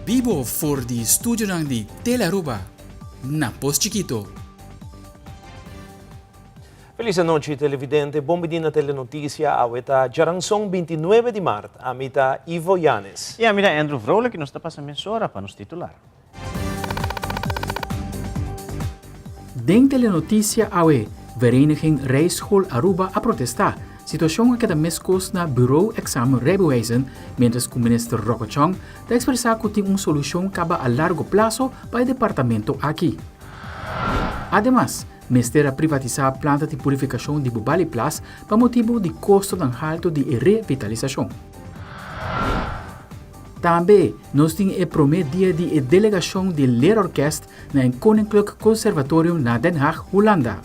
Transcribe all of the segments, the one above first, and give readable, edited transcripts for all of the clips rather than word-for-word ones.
Bibo for di studionan di Telearuba na Pos Chikito. Feliz anochi televidente, bon bini na Telenoticia, awe ta djaranson 29 di maart, ami ta Ivo Yanes. Y ami ta Andrew Vrolijk y nos ta pasa mesora pa nos titular. Den Telenoticia awe, Vereniging Rijschool Aruba a protesta. Situacion a keda mescos na Bureau Examen Rijbewijzen, mientras cu Minister Rocco Chong ta expresa cu tin un solucion caba a largo plazo pa e departamento aki. Ademas, mester a privatisa planta di purificacion di Bubali Plas pa motibo di costonan halto di e revitalisacion. Tambe nos tin e promé dia di e delegashon di Leerorkest na e Koninklijk Conservatorium na Den Haag, Hulanda.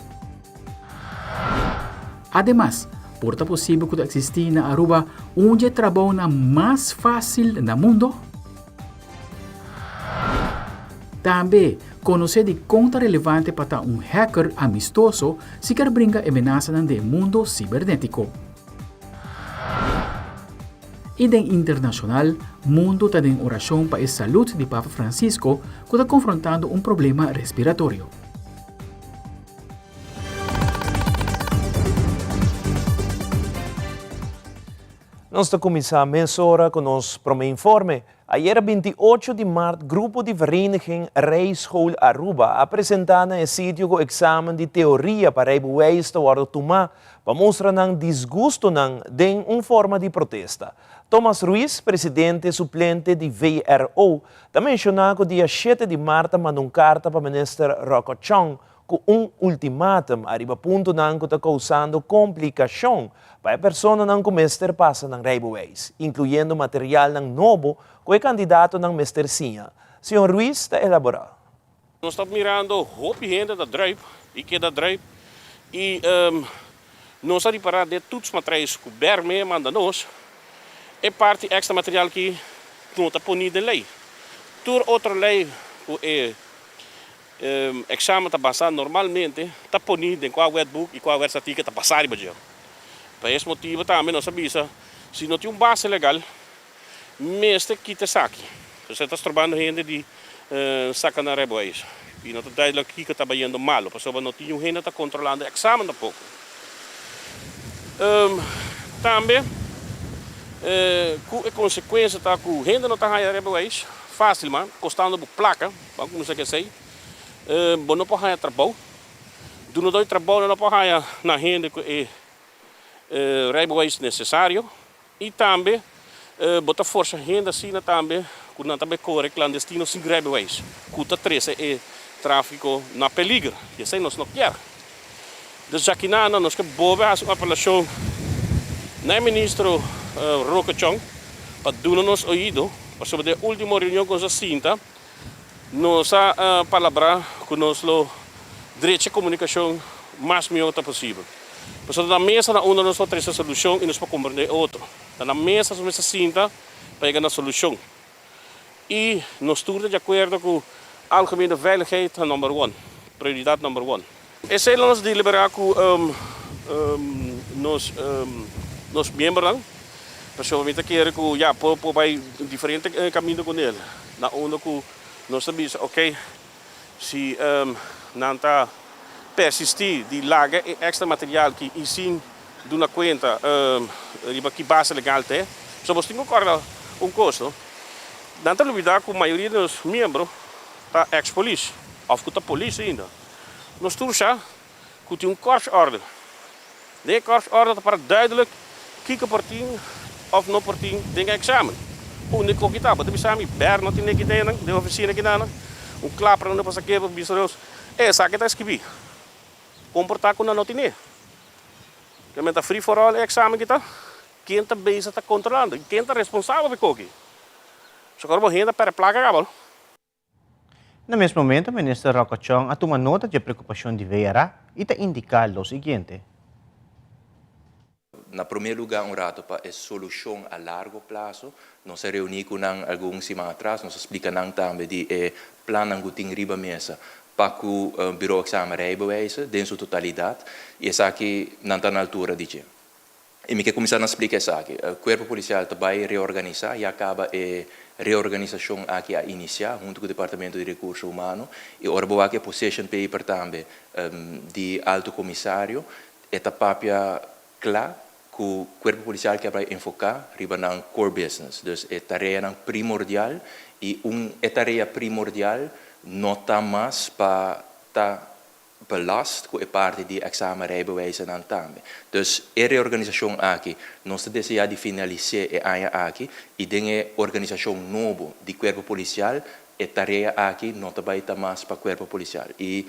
Ademas, por ta posibel ku ta eksistí na Aruba un dje trabounan mas fásil na mundo? Tambe, konosé di kon ta relevante pa ta un hacker amistoso si ker bringa e menasanan den e mundo sibernétiko. I den internashonal, mundu ta den orashon pa e salud di Papa Francisco ku ta konfrontando un problema respiratorio. Nos ta kuminsá mesora ku nos promé informe. Ayera 28 di mart grupo di Vereniging Rijschool Aruba a presentá na e sitio ku eksamen di teoria pa rijbewijs ta wòrdu tumá pa mustra nan disgustonan den un forma di protesta. Thomas Ruiz, presidente suplente di VRO, ta menshoná ku dia shete di mart a manda un karta pa minister Rocco Chong ku un ultimatum ariba puntonan ku ta kousando komplikashon pa e personanan ku mester pasa nan rijbewijs, inkluyendo materialnan nobo ku e kandidatonan mester siña. Señor Ruiz ta elaborá. Nos ta mirando hopi hende ta druip y keda druip y nos a ripara den toetsmatrijs cu Berme manda nos, e parti extra material ki no ta poni den ley. Tur otro ley cu e examen ta basa normalmente ta poni den cua wetboek y cua wetsartikel ta basa riba dje. Pa es motibo tambe nos a bisa si no tin un base legal Mester kita esaki. Esei ta strobando hende di saka nan rijbewijs. I no ta duidelijk kiko ta bayendo malo, pasobra no tin niun hende ta kontrolando e eksamen tampoko. Tambe ku e konsekuensia ta ku hende no ta haña rijbewijs fásil man, kostando bo plaka, ban kuminsá ku esei, bo no por haña trabou, dunadó di trabou no por haña nan hende ku e rijbewijs nesesario. I tambe bo ta forsa hende asina tambe ku nan ta bai kore klandestino sin rijbewijs, ku ta trese e tráfiko na peliger, i esei nos no kier. Dus djakinana nos ke bolbe hasi un apelashon na e ministro Roque Chong pa duna nos oido, pasobra den e último reunion ku nos a sinta nos a palabrá ku nos lo drecha komunikashon mas mihó ta posibel. Pasobra ta na mesa na unda nos lo trese solushon i nos por komprendé e otro. Ta na mesa nos mester sinta pa yega na solushon. I nos tur ta di akuerdo ku algemene veiligheid ta number one, prioridat number one. Esei lo nos deliberá ku nos nos miembronan, pasobra mi ta kere ku ya por por bai diferente kaminda ku nel, na unda ku nos ta bisa ok si nan ta persistí di laga e extra material ki i sin duna kuenta riba ki base legal ta e. Pasobra bos tin ku kòrda un kos no, nan ta lubidá ku mayoria di nos miembro ta ex polis òf ku ta polis ainda. Nos tur sa ku tin un korpsorde. Den e korpsorde ta para duidelijk kiko por tin òf no por tin den e eksamen. Unda e koki ta? Bo ta bisa mi, Ber no tin neki den den ofisina kinan. Un klapper no pasa ke pa bisa nos, E esaki ta skibí. Kon por ta ku nan no tin'é? Ke men ta free for all e eksamen kita? Ken ta bezig ta kontrolando? I ken ta responsabel pa e koki? Socorro bo hende a pèrdè plaka kaba. Na mes momento Minister Rocco Chong a tuma nota dje preocupacion di VRA y ta indica lo siguiente. Na promé lugá un rato pa e solushon a largo plaso. Nos a reuní ku nan algun siman atras, nos a splika nan tambe di e plannan ku tin riba mesa pa ku Bureau Examen Rijbewijzen den su totalidat i esaki nan ta na altura di dje. I mi ke kuminsá na splika esaki. Kuerpo Polisial ta bai reorganisá, ya kaba e. reorganisashon aki a inisiá huntu ku Departamento di Rekurso Humano i ora bo wak e position paper tambe di Alto Komisario e ta papia kla ku Kuerpo Polisial ke a bai enfoká riba nan core business, dus e tareanan primordial i un e tarea primordial no ta mas pa ta belast ku e parti di eksamen rijbewijzennan tambe. Dus e reorganisashon aki nos ta deseá di finalis'é e aña aki i den e organisashon nobo di Kuerpo Polisial e tarea aki no ta bai ta mas pa Kuerpo Polisial i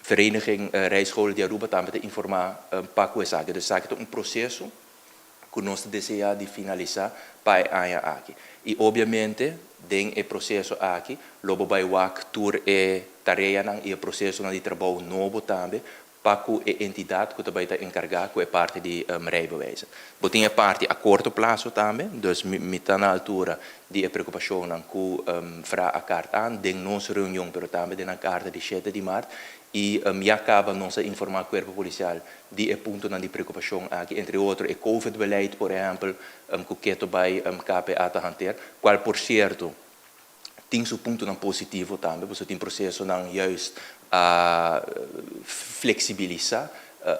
Vereniging Rijscholen di Aruba tambe ta informá pa ku esaki. Dus esaki ta un proseso ku nos ta deseá di finalisá pa e aña aki. I obviamente den e proseso aki lo bo bai wak tur e tareanan i e prosesonan di trabou nobo tambe pa ku e entidat ku ta bai ta enkargá ku e parti di rijbewijzen. Bo tin e parti a korto plaso tambe, dus mi ta na altura di e preokupashonnan ku fra a kart aan den nos reunion pero tambe den nan karta di shete di mart i ya kaba nos a informá kuerpo polisial di e puntonan di preokupashon aki, entre otro e covid-beleid por ehèmpel ku keto bai KPA ta hanteer, kual por sierto tin su puntonan positivo tambe, pasobra tin prosesonan juist a fleksibilisá,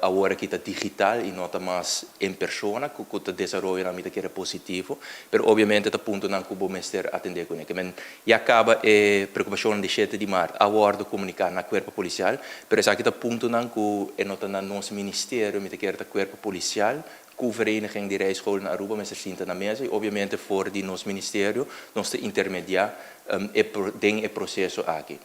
awor aki ta digital i no ta mas en persona ku ku ta desaroyonan mi ta kere positivo, pero obviamente ta puntonan ku bo mester atendé kuné. Ke men ya kaba e preokupashonnan di shete di mart a wòrdu komuniká na kuerpo polisial, pero esaki ta puntonan ku e no ta na nos ministerio, mi ta kere ta kuerpo polisial Ku Vereniging di Rijscholen Aruba mester sinta na mesa y obviamente for di nos ministerio nos ta intermedia e den e proceso aki.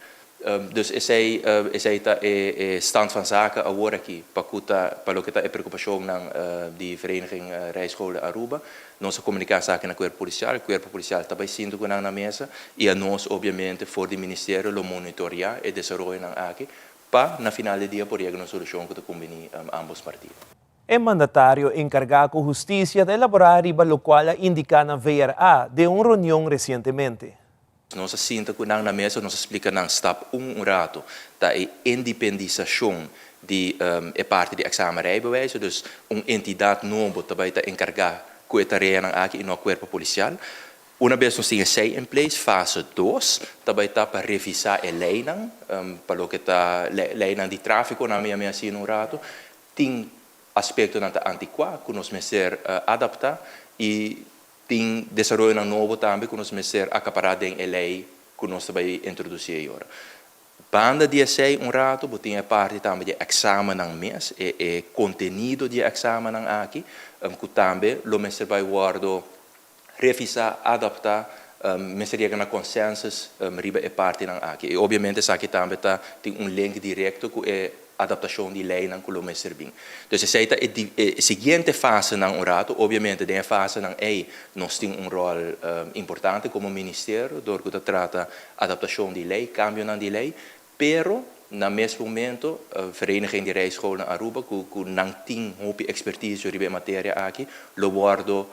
Dus esey esey ta e e stand van zaken awor aki pa cu ta pa loke ta e preocupacionnan di Vereniging Rijscholen Aruba. Nos a comunica esaki na Cuerpo Policial, Cuerpo Policial ta bay sinta cu nan na mesa y anos obviamente for di ministerio lo monitorea e desaroyonan aki pa na final di dia por yega na un solucion cu ta cumbini ambos partido. E mandatario enkargá ku hustisia ta elaborá riba lokual a indiká na VRA den un reunion resientemente. Nos a sinta ku nan na mesa, nos a splika nan stap un un rato ta e independisashon di e parti di eksamen rijbewijs, dus un entidat nobo ta bai ta enkargá ku e tareanan aki i no kuerpo polisial. Una bes nos tin esei in place, fase dos ta bai ta pa revisá e leinan, pa loke ta leinan di tráfiko, nan mi a mi hasi un rato. Tin aspektonan ta antikuá ku nos mester adaptá i tin desaroyonan nobo tambe ku nos mester akapará den e lei ku nos ta bai introdusí ei ora. Banda di esei un ratu bo tin e parti tambe di e eksamennan mes, e e kontenido di e eksamennan aki ku tambe lo mester bai wòrdu revisá, adaptá, mester yega na consensus riba e partinan aki. I obviamente esaki tambe ta tin un link directo cu e adaptacion di leynan cu lo mester bin. Dus esey ta e e siguiente fasenan un rato. Obviamente den e fasenan ey nos tin un rol importante como ministerio door cu ta trata adaptacion di ley, cambionan di ley, pero na mes momento Vereniging di Rijscholen Aruba cu cu nan tin hopi experticio riba e materia aki lo wordo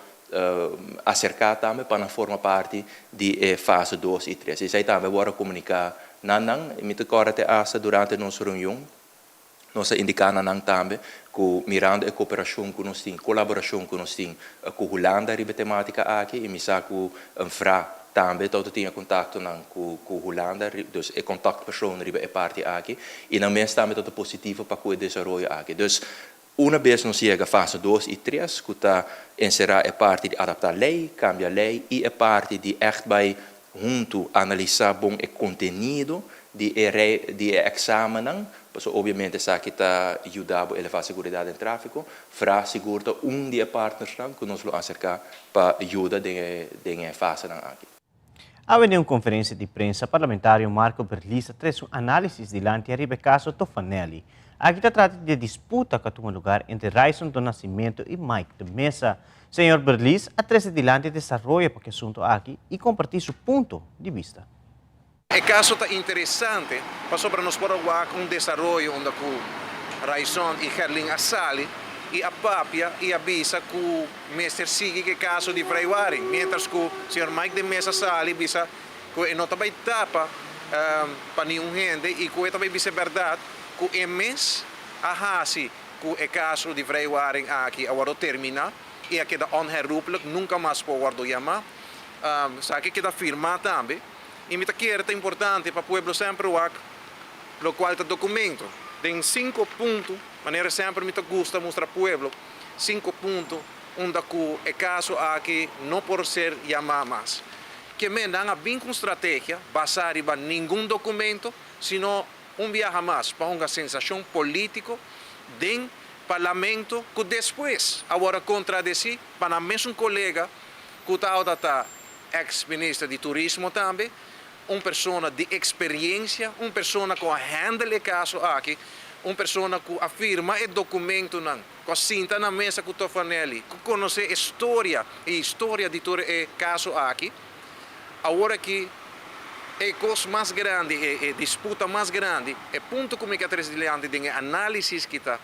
aserká tambe pa nan forma parti di e fase dos i tres. Esei tambe a wòrdu komuniká na nan. Mi ta kòrda te asta durante nos reunion nos a indiká na nan tambe ku mirando e koperashon ku nos tin, kolaborashon ku nos tin ku Hulanda riba e temátika aki i mi sa ku VRA tambe tabata tin e kontaktonan ku ku Hulanda, dus e kontaktpersoon riba e parti aki i nan mes tambe tabata positivo pa ku e desaroyo aki. Dus Una bes nos yega fase dos i tres ku ta enserá e parti di adaptá lei, kambia lei i e parti di ègt bai huntu analisá bon e kontenido di e rei di e eksamennan, pasobra obviamente esaki ta yuda bo elevá seguridat den tráfiko. Vra sigur ta un di e partnersnan ku nos lo aserká pa yuda den e den e fasenan aki. Awe den un konferensia di prensa, parlamentario Marco Berlis a trese un análisis dilanti ariba e kaso Tofanelli. Aki ta trata di e disputa ku a tuma lugar entre Ryson do Nascimento i Mike de Meza. Señor Berlis a trese dilanti e desaroyo pa ku e asunto aki i kompartí su punto di bista. E kaso ta interesante pasobra nos por a wak un desaroyo unda ku Ryson i Gerlin a sali i a papia i a bisa ku mester sigui ku e kaso di vrijwaring, mientras ku señor Mike de Meza sali bisa ku e no ta bai tapa pa niun hende i ku e ta bai bisa e bèrdat ku e mes a hasi ku e kaso di vrijwaring aki a wòrdu terminá i a keda onherroepelijk, nunka mas por wòrdu yamá. Esaki keda firmá tambe i mi ta kere ta importante pa pueblo semper wak lokual ta dokumento den sinku punto, manera semper mi ta gusta mustra pueblo sinku punto unda ku e kaso aki no por ser yamá mas. Ke men nan a bin ku un strategia basá riba ningun dokumento, sino un biaha mas pa hunga sensashon polítiko den parlamento ku despues a wòrdu kontradesí pa nan mesun kolega ku ta ota ta eks minister di turismo tambe, un persona di eksperiencia, un persona ku a handle e kaso aki, un persona ku a firma e dokumentonan, ku a sinta na mesa ku Tofanelli, ku konosé e storia i historia di tur e kaso aki. Awor aki e kos mas grandi, e disputa mas grandi, e punto ku mi ke trese dilanti den e análisis ki ta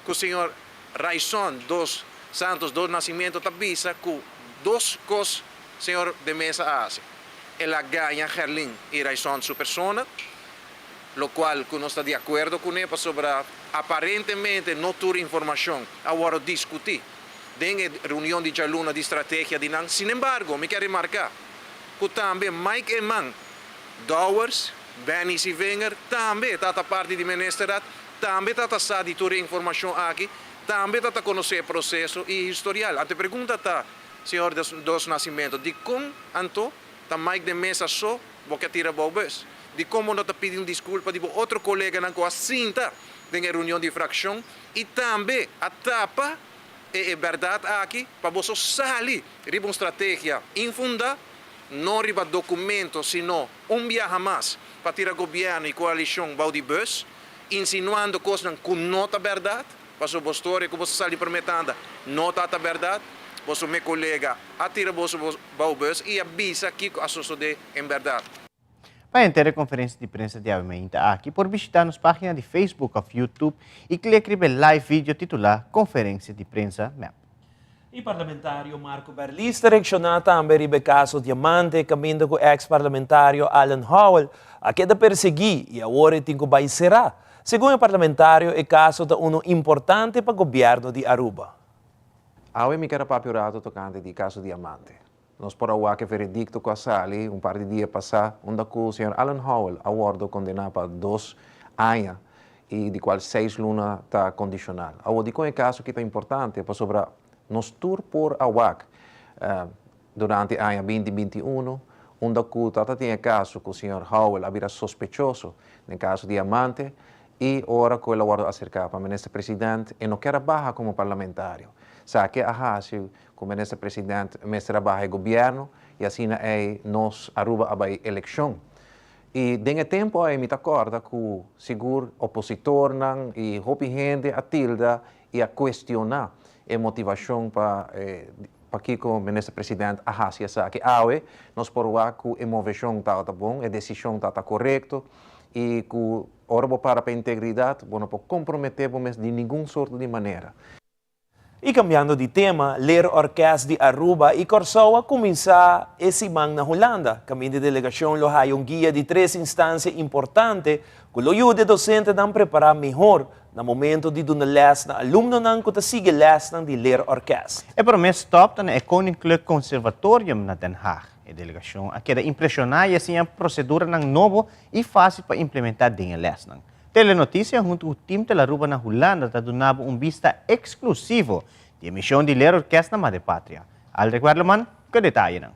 ku señor Ryçond dos Santos dos Nascimento ta bisa ku dos kos señor de Meza a hasi. El a gaña Gerlin i Ryçond su persona, lokual ku nos ta di akuerdo kuné pasobra aparentemente no tur informashon a wòrdu diskutí den e reunion di djaluna di strategia di nan. Sinembargo, mi ke remarká ku tambe Mike Eman, Dowers, Benny Sievinger tambe ta ta parti di Ministerraad, tambe ta ta sa di tur e informashon aki, tambe ta ta konosé e proseso i historial. Anto e pregunta ta, señor Dos Nascimento, dikon anto ta Mike de Meza so bo ke tira bou bus? Dikon bo no ta pidi un diskulpa di bo otro koleganan ku a sinta den e reunion di frakshon i tambe a tapa e e bèrdat aki pa boso sali riba un strategia infundá, no riba dokumento sino un biaha mas pa tira gobièrnu i koalishon bou di bus, insinuando kosnan ku no ta bèrdat, pasobra bo storia ku boso sali promé tanda no ta ta bèrdat, boso me kolega a tira boso bou bus i a bisa kiko a sosodé en bèrdat. Pa henter e konferensia di prensa di awe mainta aki por bishitá nos página di Facebook òf YouTube i klik riba e live video titulá Konferensia di Prensa mep. E parlamentario Marco Berlis ta reakshoná tambe riba e kaso Diamante kaminda ku eks parlamentario Alan Howell a keda persiguí i awor e tin ku bai será. Segun e parlamentario e kaso ta unu importante pa gobièrnu di Aruba. Awe mi ker a papia un rato tokante di kaso Diamante. Nos por a wak e veredicto cu a sali un par di dia pasa unda cu señor Alan Howell a wordo condena pa dos aña y di cual seis luna ta condicional. Awor dicon e caso aki ta importante? Pasobra nos tur por a wak durante aña binti 21 unda cu tata tin e caso cu señor Howell a bira sospechoso den caso Diamante y ora cu el a wordo acerca pa minister president e no kier a baha como parlamentario. Sa ke a haci Ku Minister President mester a baha e gobièrnu i asina ei nos Aruba a bai elekshon. I den e tempu ei mi ta kòrda ku sigur opositornan i hopi hende a tilda i a kuestioná e motivashon pa pakiko Minister President a hasi esaki. Awe nos por wak ku e moveshon tabata bon, e desishon tabata korekto i ku ora bo para pa integridat bo no por komprometé bo mes di ningun sorto di manera. I kambiando di tema, Leerorkest di Aruba i Kòrsou a kuminsá e siman na Hulanda. Kaminda e delegashon lo haya un guia di tres instansia importante ku lo yuda e dosentenan prepará mihor na momento di duna lès na alumnonan ku ta sigui lèsnan di Leerorkest. E promé stòp ta na e Koninklijk Conservatorium na Den Haag. E delegashon a keda impreshoná i a siña proseduranan nobo i fásil pa implementá den e lèsnan. Telenoticia huntu ku Team Telaruba na Hulanda ta duna bo un bista eksklusivo di e mishon di Leerorkest na Madre Patria. Aldrich Werleman ku e detayenan.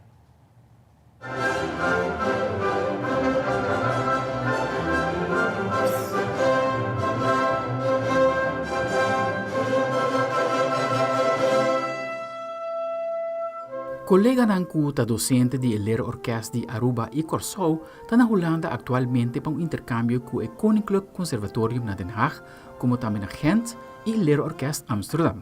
Koleganan ku ta dosente di e Leerorkest di Aruba i Kòrsou ta na Hulanda aktualmente pa un interkambio ku e Koninklijk Conservatorium na Den Haag komo tambe na Gent i Leerorkest Amsterdam.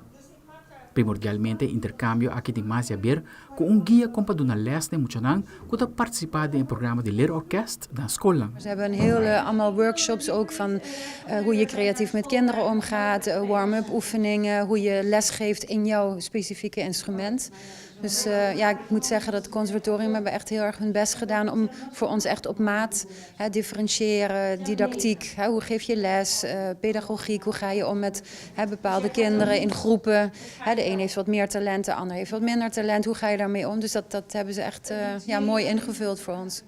Primordialmente e interkambio aki tin mas di haber ku un guia kon pa duna lès na e muchanan ku ta partisipá den e programa di Leerorkest na skolnan. Ze hebben een heel allemaal workshops ook van hoe je creatief met kinderen omgaat, warm-up oefeningen, hoe je les geeft in jouw specifieke instrument. Dus uh, ja, ik moet zeggen dat het conservatorium hebben echt heel erg hun best gedaan om voor ons echt op maat hè, differentiëren, didactiek, hè, hoe geef je les, uh, pedagogiek, hoe ga je om met hè, bepaalde kinderen in groepen. Hè, de een heeft wat meer talent, de ander heeft wat minder talent. Hoe ga je daarmee om? Dus dat, dat hebben ze echt uh, ja, mooi ingevuld voor ons.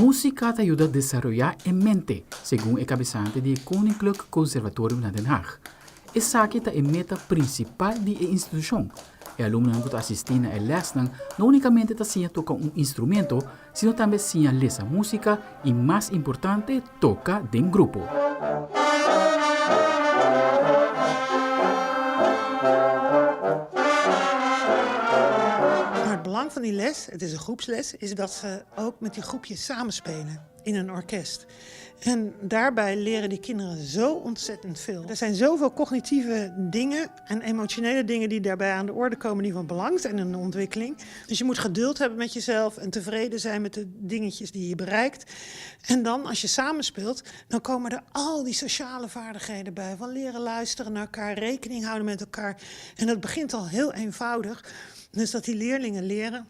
Musica ta yuda desaroya e mente, segun e cabesante di Koninklijk Conservatorium na Den Haag. Esaki ta e meta principal di e institucion. E alumnonan cu ta asisti na e lesnan no unicamente ta siña toca un instrumento, sino tambe siña lesa musica y mas importante toca den grupo. Maar het belang van die les, het is een groepsles, is dat ze ook met die groepjes samenspelen in een orkest. En daarbij leren die kinderen zo ontzettend veel. Er zijn zoveel cognitieve dingen en emotionele dingen die daarbij aan de orde komen die van belang zijn in de ontwikkeling. Dus je moet geduld hebben met jezelf en tevreden zijn met de dingetjes die je bereikt. En dan, als je samenspeelt, dan komen er al die sociale vaardigheden bij. Van leren luisteren naar elkaar, rekening houden met elkaar. En dat begint al heel eenvoudig. Dus dat die leerlingen leren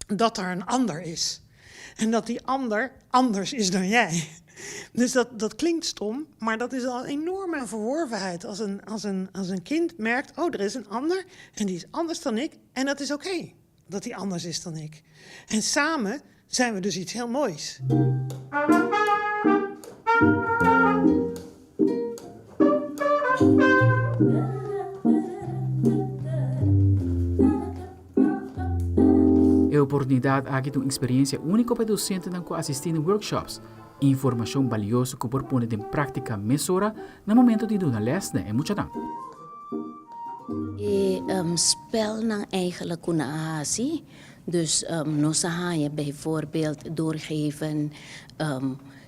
dat er een ander is. En dat die ander anders is dan jij. Dus dat, dat klinkt stom, maar dat is al een enorme verworvenheid. Als een, als, een, als een kind merkt, oh, er is een ander en die is anders dan ik. En dat is oké, okay, dat die anders is dan ik. En samen zijn we dus iets heel moois. E oportunidad aki ta un experiencia unico pa e docentenan cu a asisti na workshops. Informacion balioso cu por pone den practica mesora na momento di duna les na e muchanan. E spelnan eigenlijk ku nan a hasi, dus nos a haña bijvoorbeeld doorgeven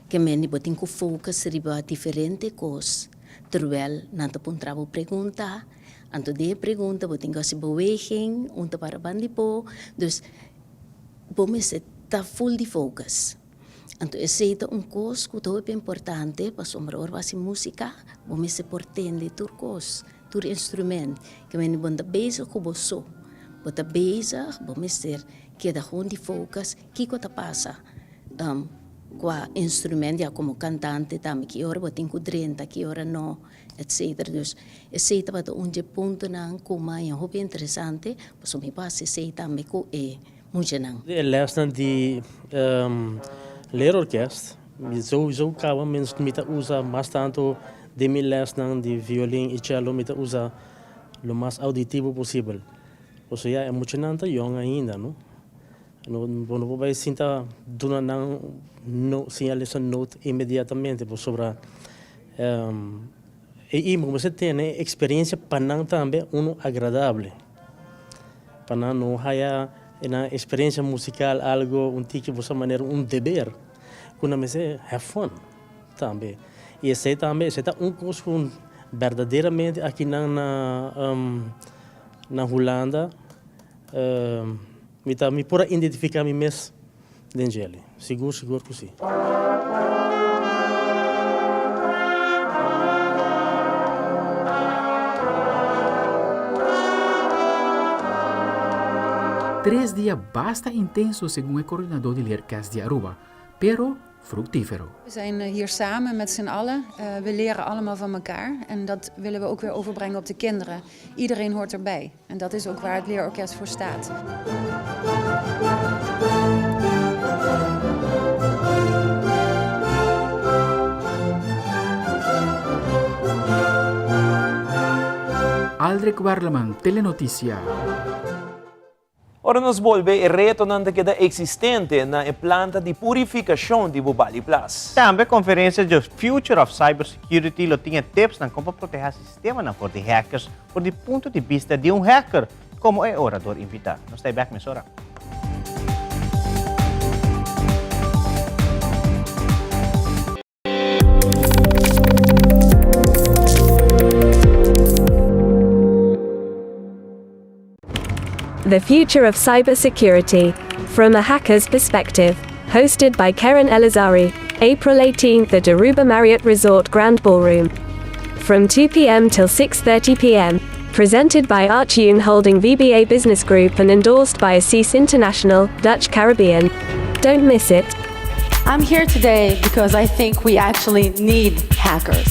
ke men bo tin ku focus riba diferente kos terwijl nan ta puntra bo pregunta, anto den e pregunta bo tin ku hasi beweging un ta para banda di bo, dus bo mester ta full di focus. Anto esei ta un kos ku ta hopi importante pasobra ora bo hasi músika bo mester por tende tur kos, tur instrument. Ke mende bo no ta bezig ku bo so, bo ta bezig, bo mester keda gewoon di focus kiko ta pasa kua instrument ya komo kantante tambe ki ora bo tin ku drenta ki ora no etcetera. Dus esei tabata un dje puntonan ku maña hopi interesante pasobra mi por hasi esei tambe ku e muchanan. E lesnan di leerorkest, mi souiso caba mi ta usa mas tanto den mi lesnan di violin y cello mi ta usa lo mas auditivo posibel. Pasobra ya e muchanan ta yong ainda no, bo no por bay sinta duna nan siña lesa noot inmediatamente pasobra e bo mester tene e experiencia pa nan tambe uno agradable. Pa nan no haya e nan experiencia musical algo un tiki boso manera un deber cu nan mester have fun tambe. Y esey tambe esey ta un cos cu berdaderamente aki nan na na Hulanda mi ta mi por a identifica mi mes den djeli. Sigur sigur cu si. Tres dia basta intenso segun e coordinador di Leerkest di Aruba, pero fructifero. We zijn hier samen met z'n allen. We leren allemaal van elkaar en dat willen we ook weer overbrengen op de kinderen. Iedereen hoort erbij en dat is ook waar het leerorkest voor staat. Aldrich Werleman, Telenoticia. Ora nos bolbe, e retonan ta keda eksistente na e planta di purifikashon di Bubali Plas. Tambe konferensia The Future of Cybersecurity lo tin e tipsnan kon pa protehá sistemanan for di hackers for di punto di bista di un hacker komo e orador invitá. Nos ta e bèk mesora. The Future of Cybersecurity From a Hacker's Perspective. Hosted by Keren Elazari, April 18th at Aruba Marriott Resort Grand Ballroom. From 2 p.m. till 6:30 p.m. Presented by Archune Holding VBA Business Group and endorsed by Assis International, Dutch Caribbean. Don't miss it. I'm here today because I think we actually need hackers.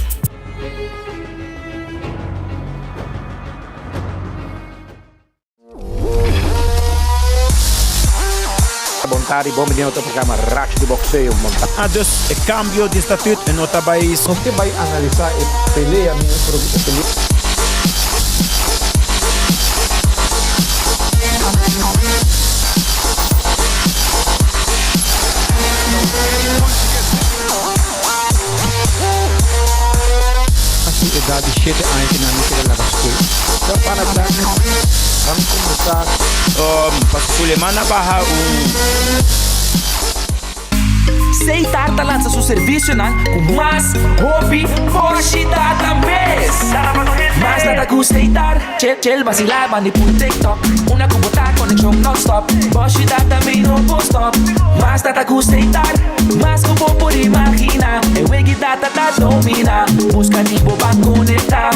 Bon tardi, bon bini na otro programa Racho di Boxeo. Ah, dus e cambio di statuut e no ta bay. Nos ke bay analisa e pelea mi e pelea. A su edad di shete aña ke nan a keda laga skol. Ban kombersá. Paso Suleman a baha un. Setar ta lansa su servicionan cu mas hopi boshi data mes. Mas data cu Setar, chill chill vacila bandi pul TikTok. Una cu bo ta conexion non stop, boshi data mi no por stop. Mas data cu Setar, mas cu bo por imagina. E wegi data ta domina, busca di bo ban conecta.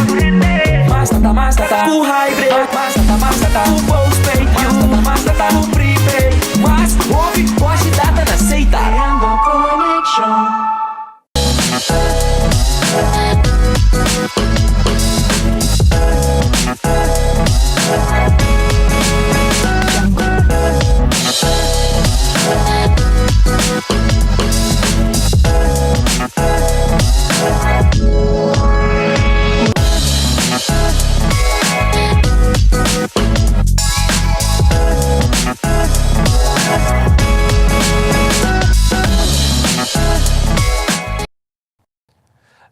Mas data, mas data cu hybrid, mas data, mas data cu postpaid, mas data, mas data cu prepaid. Mas hopi boshi data na Setar. Creando conexion.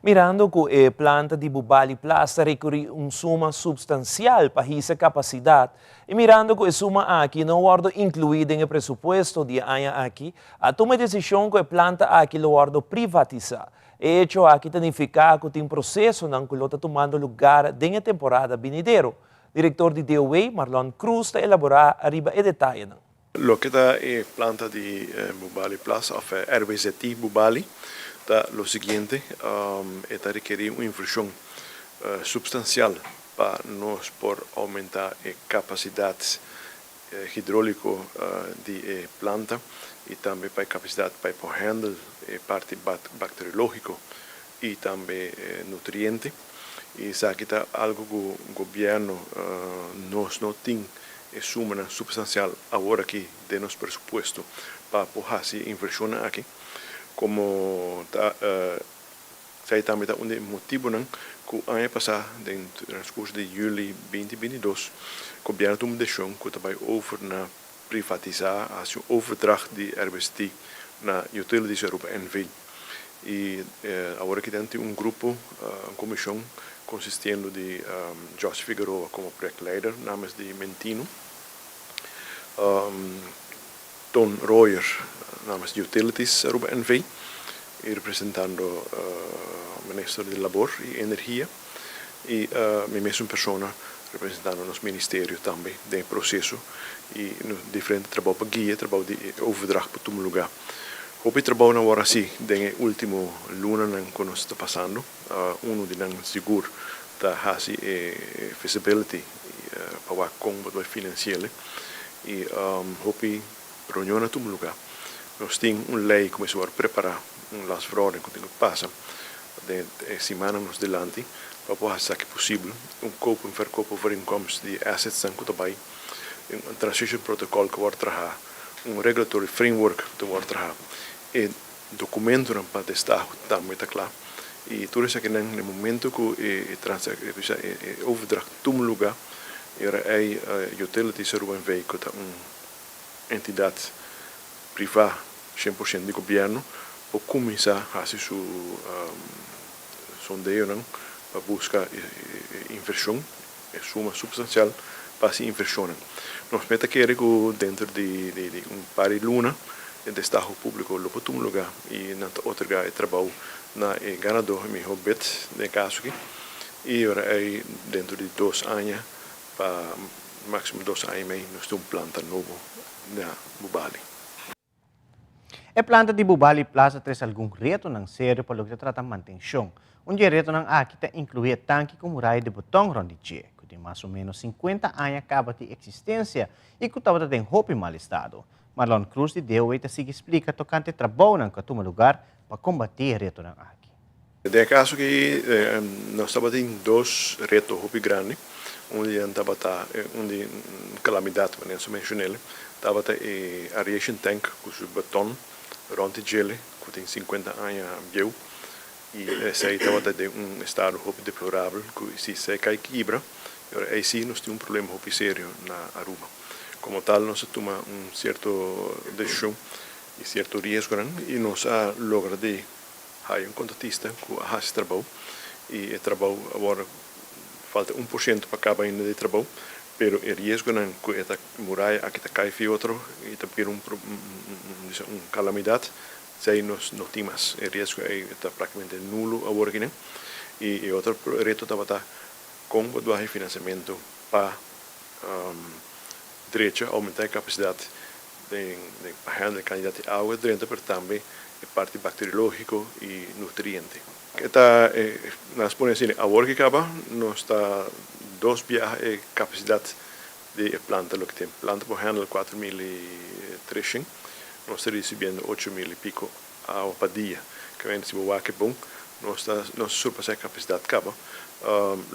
Mirando cu e planta di Bubali Plas ta recuri un suma substancial pa hisa capacidad y mirando cu e suma aki no wordo inclui den e presupuesto di e aña aki, a tuma e decision cu e planta aki lo wordo privatisa. E hecho aki ta nifica cu tin procesonan cu lo ta tumando lugar den e temporada binidero. Director di DOW, Marlon Croes ta elabora riba e detayenan. Loke ta e planta di Bubali Plaza of RWZI Bubali ta lo siguiente, e ta rekerí un invershon supstansial pa nos por oumentá e kapasidat hidróliko di e planta i tambe pa e kapasidat pa e por handle e parti bakteriológiko i tambe nutriente. I esaki ta algu ku gobièrnu nos no tin e sumanan supstansial awor aki den nos presupuesto pa por hasi e invershonnan aki. Komo ta esaki tambe ta un di e motibunan ku aña pasá den transkurso di yüli binti binti dos gobièrnu tuma desishon ku ta bai over na privatisá, hasi un overdracht di RWST na Utilities Aruba NV. I awor aki den tin un grupo, un komishon konsistiendo di Jossy Figueroa komo projectleider namens di Mentino, Ton Royer namens di Utilities Aruba NV i representando Minister di Labor i Energia i mi mesun persona representando nos ministerio tambe den e proseso i nos diferente trabou pa guia e trabou di e overdracht pa tuma luga. Hopi trabounan wòrdu hasi den e último lunanan ku nos ta pasando. Unu di nan sigur ta hasi e feasibility pa wak kon bo ta bai finansi'el. I hopi reunionnan a tuma lugá. Nos tin un lei ku mester wòrdu prepará, un landsverordening ku tin ku pasa den e simannan nos dilanti pa por hasi esaki posibel. Un koop en verkoopovereenkomst di e assetsnan ku ta bai, un transition protocol ku wòrdu trahá. Un regulatory framework ta wòrdu traha. E dokumentonan pa destaho tambe ta kla. I tur esakinan na e momento ku e e overdracht tuma lugá, e ora ei Utilities Aruba NV. ku ta un entidat privá 100% di gobièrnu por kuminsá hasi su sondeonan pa buska e invershon. E suma supstansial pa hasi invershonnan. Nos meta kere ku denter di un par di luna e destaho públiko lo por tuma lugá i nan ta otorgá e trabou na e ganadó, e mihó bid den e kaso aki, i ora ei dentro di dos aña pa máksimo dos aña i mei nos tin un planta nobo na Bubali. E planta di Bubali Plaza trese algun retonan serio pa loke ta trata mantenshon. Un di e retonan aki ta inkluí e tanki ku muraya di beton rònt di dje. tin mas o ménos 50 aña kaba di eksistensia i ku tabata den hopi mal estado. Marlon Cruz di DOW ta sigui splika tokante trabounan ku a tuma lugar pa kombatí e retonan aki. Den e kaso aki nos tabatin dos reto hopi grandi. Un di nan tabata un di kalamidat manera nos a menshon'el, tabata e aeration tank ku su beton rònt di djele ku tin sinkuenta aña bieu i esei tabata den un estado hopi deplorabel ku si esei kai kibra e ora ei si nos tin un problema hopi serio na Aruba. Komo tal nos a tuma un sierto desishon i sierto riesgonan i nos a logra di Hay un kontratista ku a hasi trabou i e trabou awor falta 1% pa kaba ainda di trabou, pero e riesgonan ku e ta muraya aki ta kai fi otro i ta bira un bisa un kalamidat, esei nos no tin mas. E riesgo ei ta praktikamente nulo awor akinan. I e otro reto tabata kon bo dua e finansiamentu pa drecha, oumentá e kapasidat den pa handle kantidat di awa drenta pero tambe e parti bakteriológiko i nutriente. E ta nos pone asina awor ke kaba nos ta dos biaha e kapasidat di e planta loke tin. Planta por handle 4300 nos ta risibiendo 8000 i piko awa pa dia. Kamente si bo wak e bon nos ta nos a surpasá e kapasidat kaba.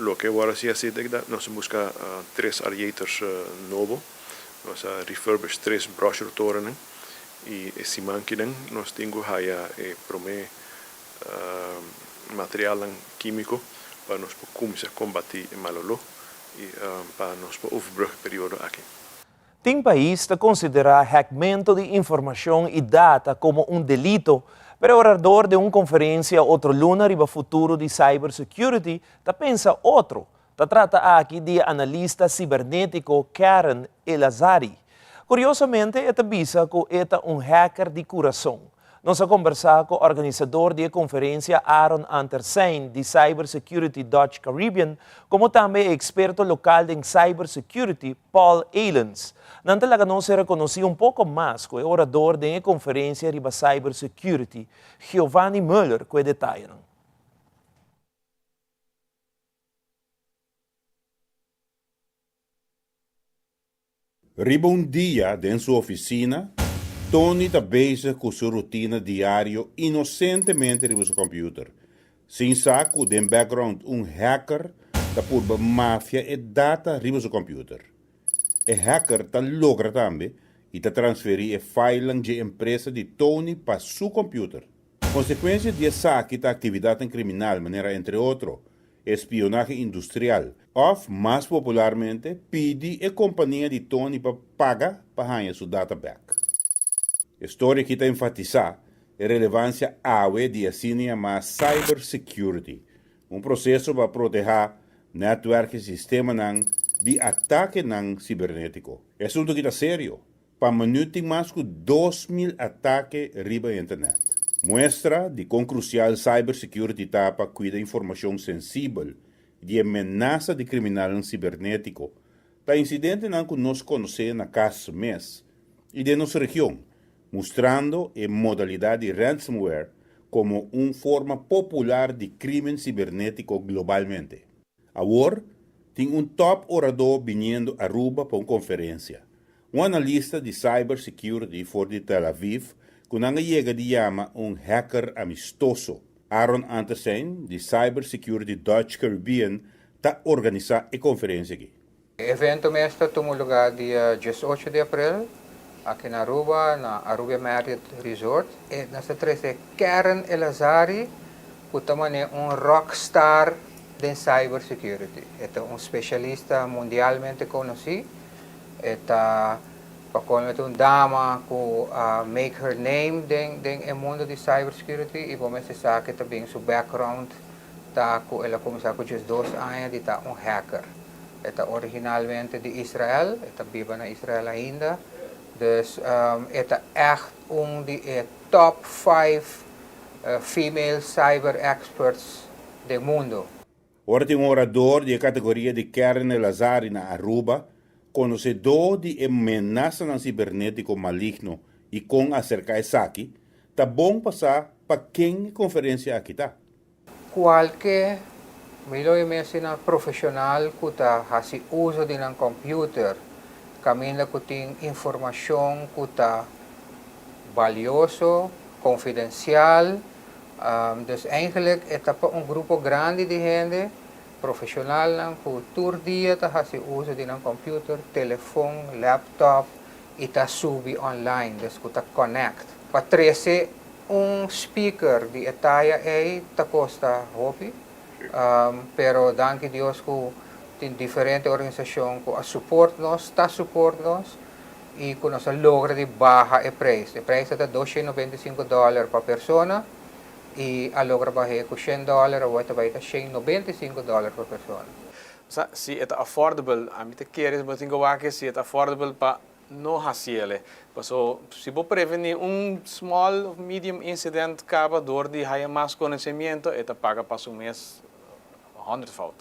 Loke awor a si hasi ta nos a buska tres areators nobo. Nos a refurbish tres brush rotorennan y e siman kinan nos tin cu haya e prome materialnan quimico pa nos por cuminsa combati e mal olor y pa nos por overbrug e periodo aki. Tin pais ta konsiderá hackmento di informashon i data komo un delito, pero e orador den un konferensia otro luna riba futuro di cybersecurity ta pensa otro. Ta trata aki di e analista sibernétiko Karen Elazari. Kuriosamente e ta bisa ku e ta un hacker di kurason. Nos a kombersá ku organisador di e konferensia Aaron Antersein di Cyber Security Dutch Caribbean komo tambe e eksperto lokal den cyber security Paul Elens. Nan ta laga nos ser konosí un poko mas ku e orador den e konferensia riba cyber security, Giovanni Muller ku e detayenan. Riba un dia den su oficina, Tony ta bezig cu su rutina diario inocentemente riba su computer, sin sa cu den background un hacker ta purba mafia e data riba su computer. E hacker ta logra tambe y ta transferi e filenan dje empresa di Tony pa su computer. Konsekuensia di esaki ta aktividatnan kriminal manera entre otro espionahe industrial òf, mas popularmente, pidi e kompania di Tony pa paga pa haña su data bèk. E storia aki ta enfatisá e relevansia awe di asina yamá cybersecurity, un proseso pa protehá nètwèrk i sistemanan di atakenan sibernétiko. E asuntu aki ta serio Pa minüt tin mas ku 2000 atake riba internet. Muestra di kon krusial cybersecurity ta pa kuida informashon sensibel di e menasa di kriminalnan sibernétiko ta insidentenan ku nos konosé na kas mes i den nos region, mustrando e modalidat di ransomware komo un forma popular di krímen sibernétiko globalmente. Awor, tin un top oradó biniendo Aruba pa un konferensia. Un analista di cyber security for di Tel Aviv ku nan a yega di yama un hacker amistoso. Aaron Antersein di Cyber Security Dutch Caribbean ta organisá e konferensia aki. E evento mes ta tuma lugar dia 18 di april aki na Aruba na Arubia Marriott Resort. E nos ta trece Karen Elazari cu ta mane un rock star den cyber security. E ta un specialista mundialmente conoci. E ta pa colmo e ta un dama cu a make her name den den e mundo di cyber security y bo mester sa cu e ta bin su background ta cu el a cuminsa cu 12 aña di ta un hacker. E ta originalmente di Israel, e ta biba na Israel ainda. Dus e ta echt un di e top 5 female cyber experts den mundo. Ora tin un orador di e categoria di Karen Elazari na Aruba, conocedo di e menasanan cibernetico maligno y con acerca esaki, ta bon pa sa pa ken e conferencia aki ta. Kualke Mi lo e mester profeshonal ku ta hasi uso di nan computer, kaminda ku tin informashon ku ta balioso, konfidensial. Dus eigenlijk e ta pa un grupo grandi di hende, profeshonalnan ku tur dia ta hasi uso di nan computer, telefon, laptop i ta subi online, dus ku ta connect. Pa trese un speaker di e taya ei ta kosta hopi, pero danki Dios ku tin diferente organisashon ku a support nos, ta support nos i ku nos a logra di baha e preis. E preis ta 295 dòler pa persona i a logra bah'é ku shen dòler, awor ta bai ta 195 dòler pa persona. Sa, si e ta affordable, ami ta kere bo tin ku wak si e ta affordable pa no hasiele. Paso si bo preveni un small of medium incident kaba dor di haya mas konosemiento e ta paga pa su mes honderdvoud.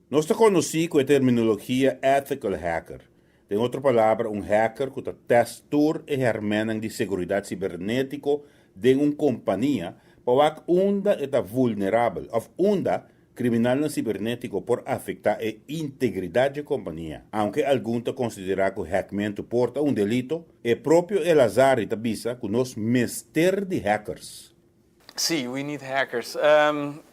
Nos ta konosí ku e terminologia ethical hacker, den otro palabra un hacker ku ta tèst tur e hèrmènnan di seguridat sibernétiko den un kompania pa wak unda e ta vulnerabel òf unda Kriminalnan sibernétiko por afektá e integridat dje kompania. Aunke algun ta konsiderá ku hackmentu por ta un delito, e propio Elazari ta bisa ku nos mester di hackers. Sí, we need hackers.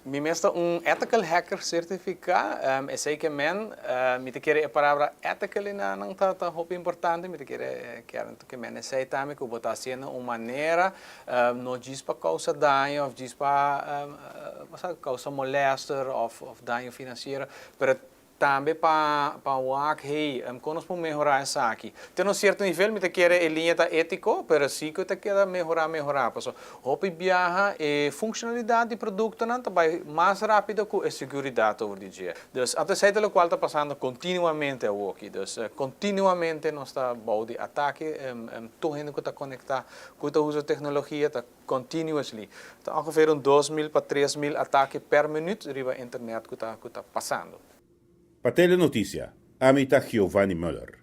Mi mes ta un ethical hacker sertifiká. Esei ke men, mi ta kere e palabra ethical einan ta hopi importante. Mi ta kere ke men esei tambe ku bo ta hasiendo un manera No djis pa kousa daño òf djis pa kousa molèster òf daño finansiero, pero tambe pa pa wak, hey, kon nos por mehorá esaki? Te un sierto nivel mi ta kere e liña ta étiko, pero sí ku ta keda mehorá, mehorá. Pasobra hopi biaha e funshonalidat di produktonan ta bai mas rápido ku e seguridat over di dje. Dus anto esei ta lokual ta pasando kontinuamente awoki. Dus kontinuamente nos ta bou di atake, tur hende ku ta konektá Ku ta usa teknologia ta continuously. Ta ongeveer un 2000 pa 3000 atake per minuut riba internet ku ta ku ta pasando. Pa Telenoticia, ami ta Giovanni Muller.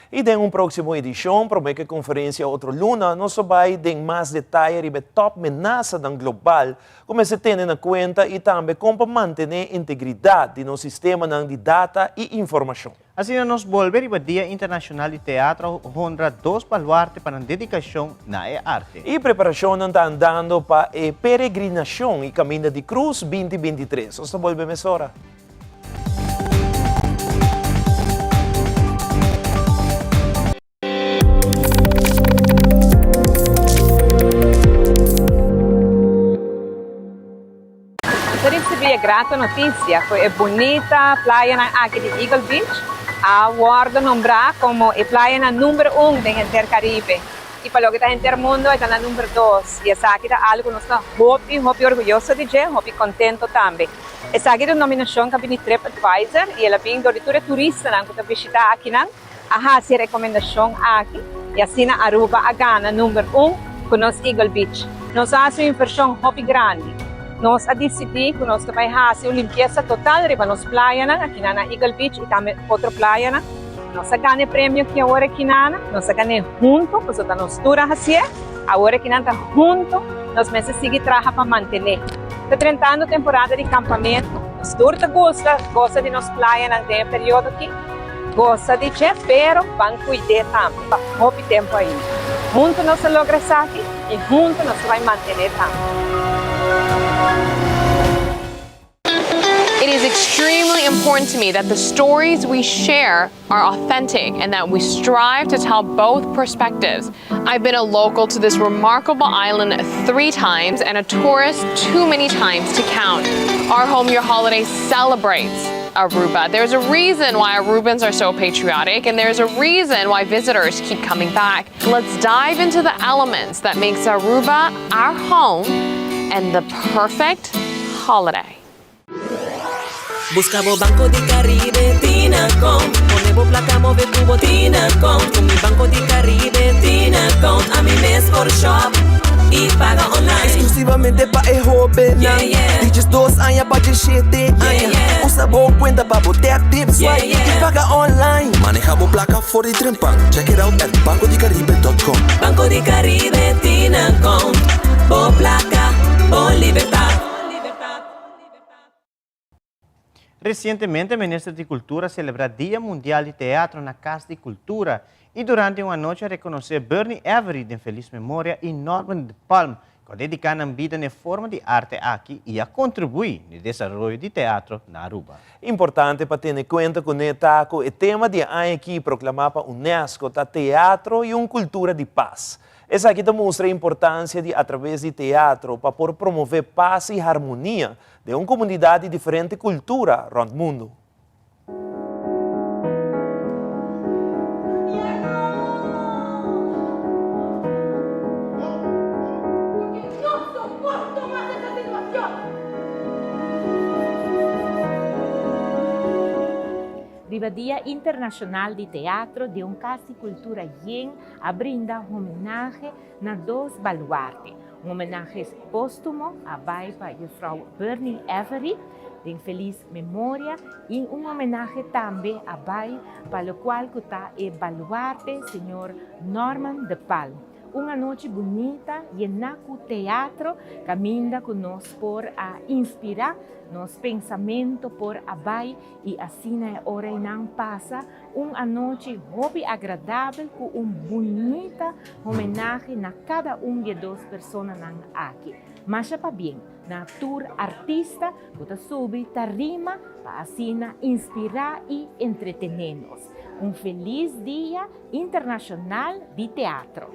I den un próksimo edishon, promé ku e konferensia otro luna, nos lo bai den mas detaye riba e tòp menasanan global ku mester tene na kuenta i tambe kon pa mantené integridat di nos sistemanan di data i informashon. Asina nos bolbe riba Dia Internacional di Teatro honra dos baluarte pa nan dedicacion na e arte. E preparacionnan ta andando pa e peregrinacion y Caminda di Cruz 2023. Nos ta bolbe mesora. Nos a ricibi e grato noticia cu e bunita playanan aki di Eagle Beach a wordo nombra como e playanan number un den henter Caribe y pa loke ta henter mundo e ta na number dos y esaki ta algo cu nos ta hopi hopi orguyoso di dje, hopi contento tambe. Esaki ta un nominacion cu a bini Trip Advisor y el a bin dor di tur e turistanan cu ta bishita akinan. A haci e recomendacion aki y asina Aruba a gana number un cu nos Eagle Beach. Nos a haci un inversion hopi grandi. Nos a dicidi cu nos ta bay haci un limpieza total riba nos playanan akinan na Eagle Beach y tambe otro playanan. Nos a gana e premio aki awor akinana. Nos a gan'e hunto pasobra ta nos tur a haci'e. Awor akinan ta hunto nos mester sigui traha pa mantene. Ta drentando temporada di campamento. Nos tur ta gusta goza di nos playanan den e periodo aki. Gosa di dje, pero ban kuid'é tambe pa hopi tempu ainda. Huntu nos a logra esaki i huntu nos ta bai mantené tambe. It is extremely important to me that the stories we share are authentic and that we strive to tell both perspectives. I've been a local to this remarkable island three times and a tourist too many times to count. Our Home Your Holiday celebrates Aruba. There's a reason why Arubans are so patriotic and there's a reason why visitors keep coming back. Let's dive into the elements that makes Aruba our home and the perfect holiday. Busca bo Banco di Caribe tin account Pone bo placa move cu bo tin account Cu mi Banco di Caribe tin account Ami mes por shop y paga online Exclusivamente pa e hobennan Yeah, yeah. Di 12 aña pa 17 aña Yeah, yeah. Usa bo cuenta pa bo tap, tip, swipe Yeah, yeah. y paga online Maneha bo placa for di trempan Check it out at bancodicaribe.com Banco di Caribe tin account Bo placa, bo libertad. Resientemente Minister di Kultura a selebrá Dia Mundial di Teatro na Kas di Kultura i durante un anochi a rekonosé Bernie Avery den felis memoria i Norman de Palm ku a dediká nan bida na e forma di arte aki i a kontribuí na e desaroyo di teatro na Aruba. Importante pa tene kuenta kuné ta ku e tema di e aña akí proklamá pa unesco ta Teatro i un kultura di pas. Esaki ta mustra e importansia di atraves di teatro pa por promové pas i harmonia den un komunidat di diferente kultura rònt mundu. Riba Dia Internashonal di Teatro den un Kas di Kultura yen a brinda homenahe na dos baluarte. Un homenahe póstumo a bai pa Juffrouw Bernie Avery den felis memoria i un homenahe tambe a bai pa lokual ku ta e baluarte señor Norman de Palm. Un anochi bunita yená ku teatro kaminda ku nos por a inspirá, nos pensamentu por a bai i asina e ora einan pasa Un anochi hopi agradabel ku un bunita homenahe na kada un di e dos personanan aki. Masha pabien na tur artista ku ta subi tarima pa asina inspirá i entretené nos. Un felis dia internashonal di teatro!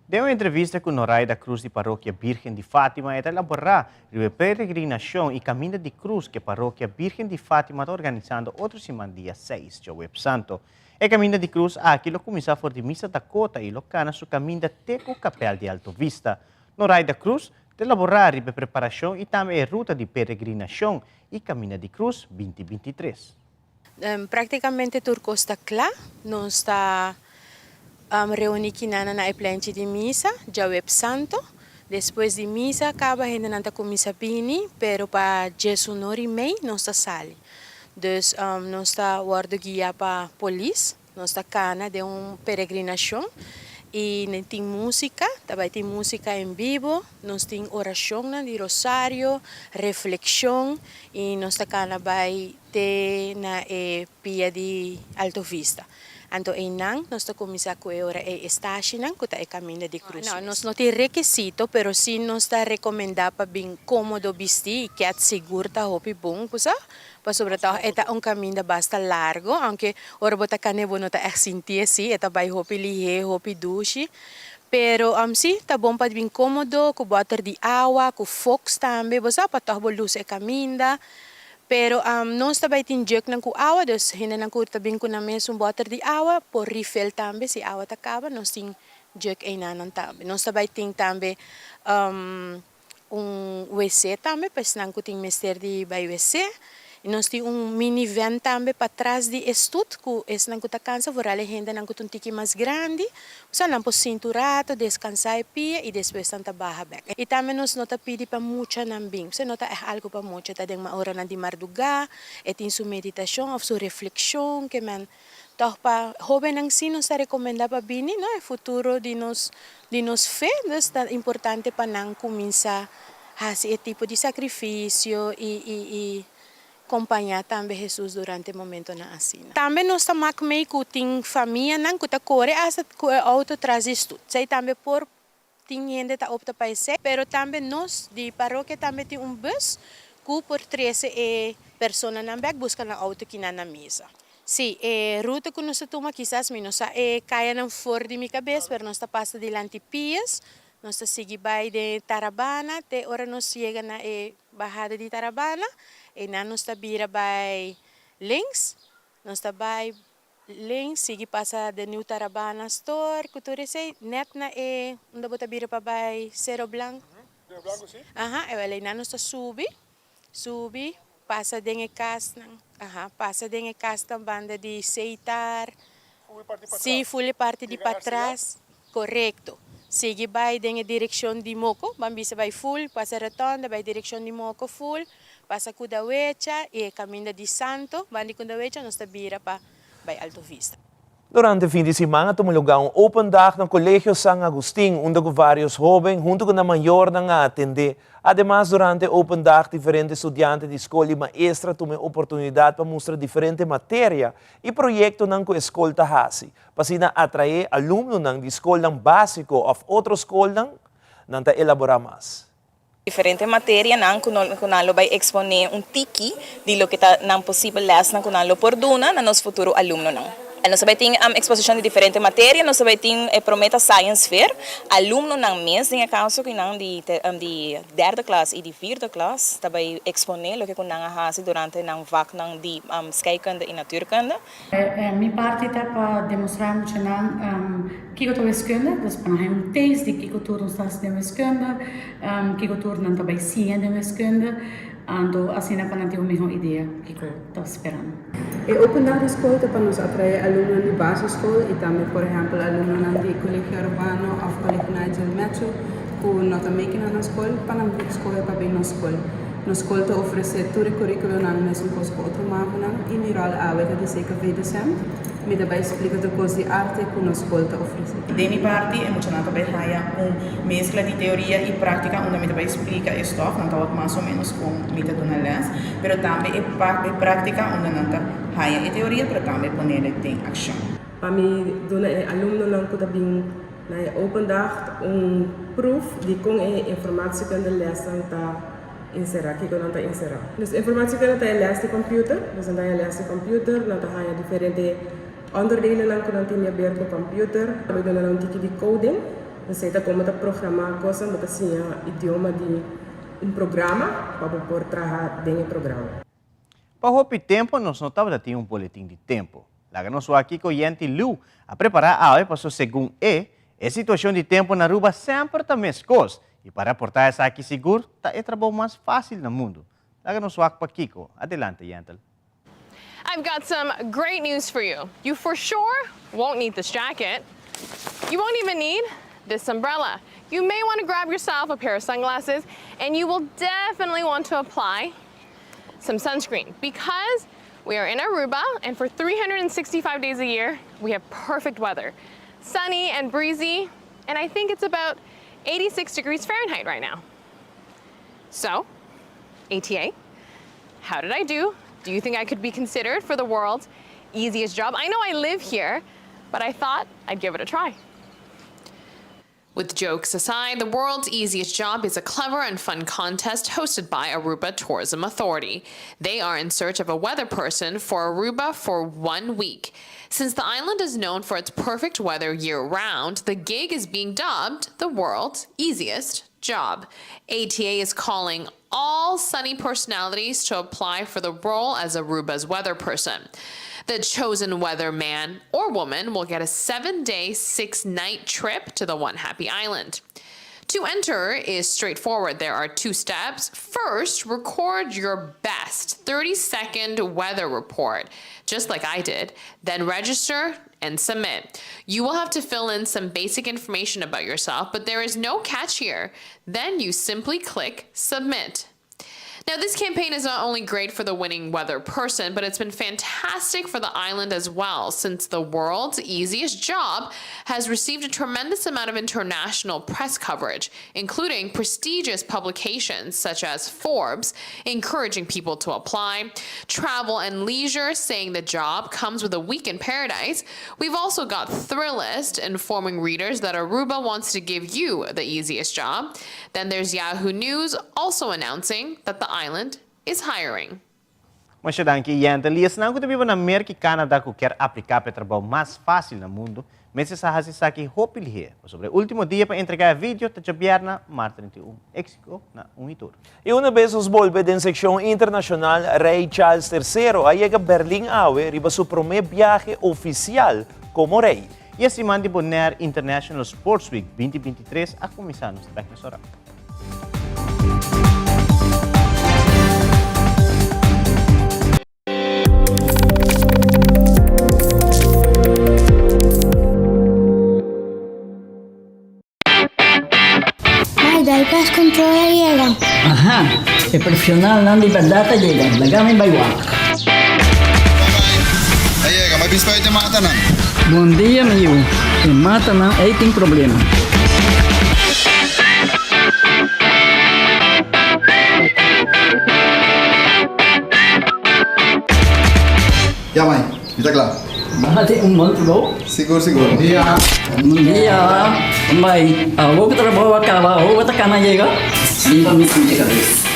Den un entrevista ku Noraida Cruz di Parokia Birgen di Fatima e ta elaborá riba e peregrinacion y Caminda di Cruz ku e Parokia Birgen di Fatima ta organisando otro siman dia seis djaweps santo. E Caminda di Cruz aki lo kuminsá for di Misa Dakota y lo kana su caminda te ku Kapèl di Alto Vista. Noraida Cruz ta elaborá riba e preparacion y tambe e ruta di peregrinacion y Caminda di Cruz binti 23. Práktikamente tur kos ta kla. Nos ta reuní kinana na e plenchi di misa djaweps santo. Despues di misa kaba hendenan ta kuminsá bini, pero pa djesunor i mei nos ta sali. Dus nos ta wòrdu guiá pa polis. Nos ta kana den un peregrinashon i tin músika, ta bai tin músika en bibo, nos tin orashonnan di rosario, reflekshon i nos ta kana bai te na e pia di Alto Vista. Anto einan nos ta kuminsá ku e ora ei e stashinan ku ta e kaminda di krus mes. Nos no tin rekisito pero si nos ta rekomendá pa bin kómodo bistí i kèt sigur ta hopi bon ku sa Pasobra tòg e ta un kaminda basta largo, aunke ora bo ta kane bo no ta ègt sinti esei, e ta bai hopi lihé, hopi dushi. Pero sí, ta bon pa bin kómodo, ku bòter di awa, ku foks tambe, bo sa, pa tòg bo lusa e kaminda. Pero nos ta bai tin jùknan ku awa, dus hendenan ku ta bin ku nan mes un bòter di awa por refill tambe si awa ta kaba, nos tin jùk einanan tambe. Nos ta bai tin tambe Un wc tambe pa esnan ku tin mester di bai wc. I nos tin un mini van tambe patras di e stut ku esnan ku ta kansa, vooral e hendenan ku ta un tiki mas grandi, osea nan por sinta un rato, deskansá e pia i despues nan ta baha bèk. I tambe nos no ta pidi pa muchanan bin, osea no ta ègt algu pa mucha, ta den oranan di mardugá, e tin su meditashon òf su reflekshon ke men Tòg pa hóbennan sí nos ta rekomendá pa bini, no? E futuro di nos di nos fe, dus ta importante pa nan kuminsá hasi e tipo di sakrifisio i i i kompañá tambe Hesus durante momentonan asina. Tambe nos ta mak mei ku tin famianan ku ta kore asta ku e outo tras di stut. Esei tambe por Tin hende ta opta pa esei, pero tambe nos di parokia tambe tin un bus ku por trese e personanan bèk buska nan outo kinan na misa. Sí, e ruta ku nos ta tuma kisas mi no sa e kayanan for di mi kabes, pero nos ta pasa dilanti Pies, nos ta sigui bai den Tarabana te ora nos yega na e bahada di Tarabana, einan nos ta bira bai links, nos ta bai Len sigui pasa den New Tarabana Store cu tur esey net na e unda bo ta bira pa bay Cero Blanco. Cero Blanco si. Aha, e wel eynan nos ta subi, subi Pasa den e kasnan, aha, pasa den e kasnan banda di Seitar. Sí, ful e parti di patras. Korekto. Sigui bai den e direkshon di Moko, ban bisa bai ful, pasa rotonda, bai direkshon di Moko ful, pasa Kudawecha i e kaminda di Santo, banda di Kudawecha nos ta bira pa bai Alto Vista. Durante fin di siman a tuma lugá un open dag na Colegio San Agustin unda ku vários hóben huntu ku nan mayornan a atendé. Ademas durante e open dag diferente studiante di skol i maestra a tuma e oportunidat pa mustra diferente materia i proyektonan ku e skol ta hasi pa asina atraé alumnonan di skolnan básiko òf otro skolnan nan ta elaborá mas. Diferente materianan ku ku nan lo bai eksponé un tiki di loke ta nan posibel lèsnan ku nan lo por duna na nos futuro alumnonan. Nos ta bai tin eksposishon di diferente materia, nos ta bai tin e promé ta Science Fair, alumnonan mes den e kaso ku nan di di derde klas i di vierde klas ta bai eksponé loke ku nan a hasi durante nan vaknan di skeikunde i natuurkunde. Mi parti ta pa demostrá muchanan kiko ta wiskunde, dus pa nan haña un taste di kiko tur nos ta hasi den wiskunde, kiko tur nan ta bai siña den wiskunde, anto asina pa nan tin un mihó idea kiko ta spera nan. E Open Dag di Skol ta pa nos atraé alumnonan di basisskol i tambe por ehèmpel alumnonan di Colegio Arubano òf Colegio Nigel Matthew ku no ta meki na nos skol pa nan skohe pa bin nos skol. Nos skol ta ofresé tur e kuríkulonan mesun kos ku otro magonan i mi ròl awe ta di CKV docent. Mi ta bai splika tur kos di arte ku nos skol ta ofresé. Den mi parti e muchanan ta bai haya un meskla di teoria i práktika unda mi ta bai splika e stòf, nan ta wak mas o ménos kon mi ta duna lès, pero tambe e e práktika unda nan ta haya e teoria pero tambe ponele den akshon. Pa mi duna e alumnonan ku ta bin na e open dag un proof di kon e informatiekunde lèsnan ta Enserá, kiko nan ta enserá? Dus informatiekunde ta e lès di kòmpiuter. Dus nan ta haña lès di kòmpiuter, nan ta haña diferente onderdelennan ku nan tin di aber ku kòmpiuter. Tambe duna nan un tiki di coding. Esei ta komo ta programá kosnan, bo ta siña idioma di un programa pa bo por traha den e programa. Pa hopi tempu nos no tabata tin un boletin di tempu. Laga nos wak kiko Yenti Liu a prepará awe paso segun e, e situashon di tempu na Aruba semper ta meskos i pa raportá esaki sigur ta e trabou mas fásil na mundu. Laga nos wak pakiko. Adelante Yentel. I've got some great news for you. You for sure won't need this jacket. You won't even need this umbrella. You may want to grab yourself a pair of sunglasses and you will definitely want to apply some sunscreen because we are in Aruba and for 365 days a year, we have perfect weather. Sunny and breezy, and I think it's about 86 degrees Fahrenheit right now. So, ATA, how did I do? Do you think I could be considered for the world's easiest job? I know I live here, but I thought I'd give it a try. With jokes aside, the world's easiest job is a clever and fun contest hosted by Aruba Tourism Authority. They are in search of a weather person for Aruba for one week. Since the island is known for its perfect weather year round, the gig is being dubbed the world's easiest job. ATA is calling all sunny personalities to apply for the role as Aruba's weather person. The chosen weather man or woman will get a seven day, six night trip to the One Happy Island. To enter is straightforward. There are two steps. First, record your best 30 second weather report, just like I did. Then register and submit. You will have to fill in some basic information about yourself, but there is no catch here. Then you simply click Submit. Now, this campaign is not only great for the winning weather person, but it's been fantastic for the island as well, since the world's easiest job has received a tremendous amount of international press coverage, including prestigious publications such as Forbes, encouraging people to apply, Travel and Leisure saying the job comes with a week in paradise. We've also got Thrillist informing readers that Aruba wants to give you the easiest job. Then there's Yahoo News also announcing that the island is hiring. Masha danki, Yente. Esnan ku ta biba na Merka i Canada ku kier apliká pa e trabou mas fásil na mundu, mester sa hasi esaki hopi lihé. Pasobra e último dia pa entregá e video ta djabièrna, mart 31. Éksito na un i tur. I una bes nos bolbe den sekshon internashonal, Rei Charles Tercero a yega Berlin awe riba su promé biahe ofisial komo rei. I e siman di Bonaire International Sports Week 2023 a kuminsá. Nos ta bèk mesora. Mai, dai pest control a yega. Aha, e profesionalnan di berdad a yega, laga mi bai wak. A yega, bai bin spuit e matanan. Bon dia mi yu, e matanan ei tin problema. Ya mai, mi ta kla. Bati un bon trabou. Sigur sigur. Bon dia. Bon dia. Mai, awor ku trabou a kaba, awor bo ta kana yega? Riba mi sinti kabes.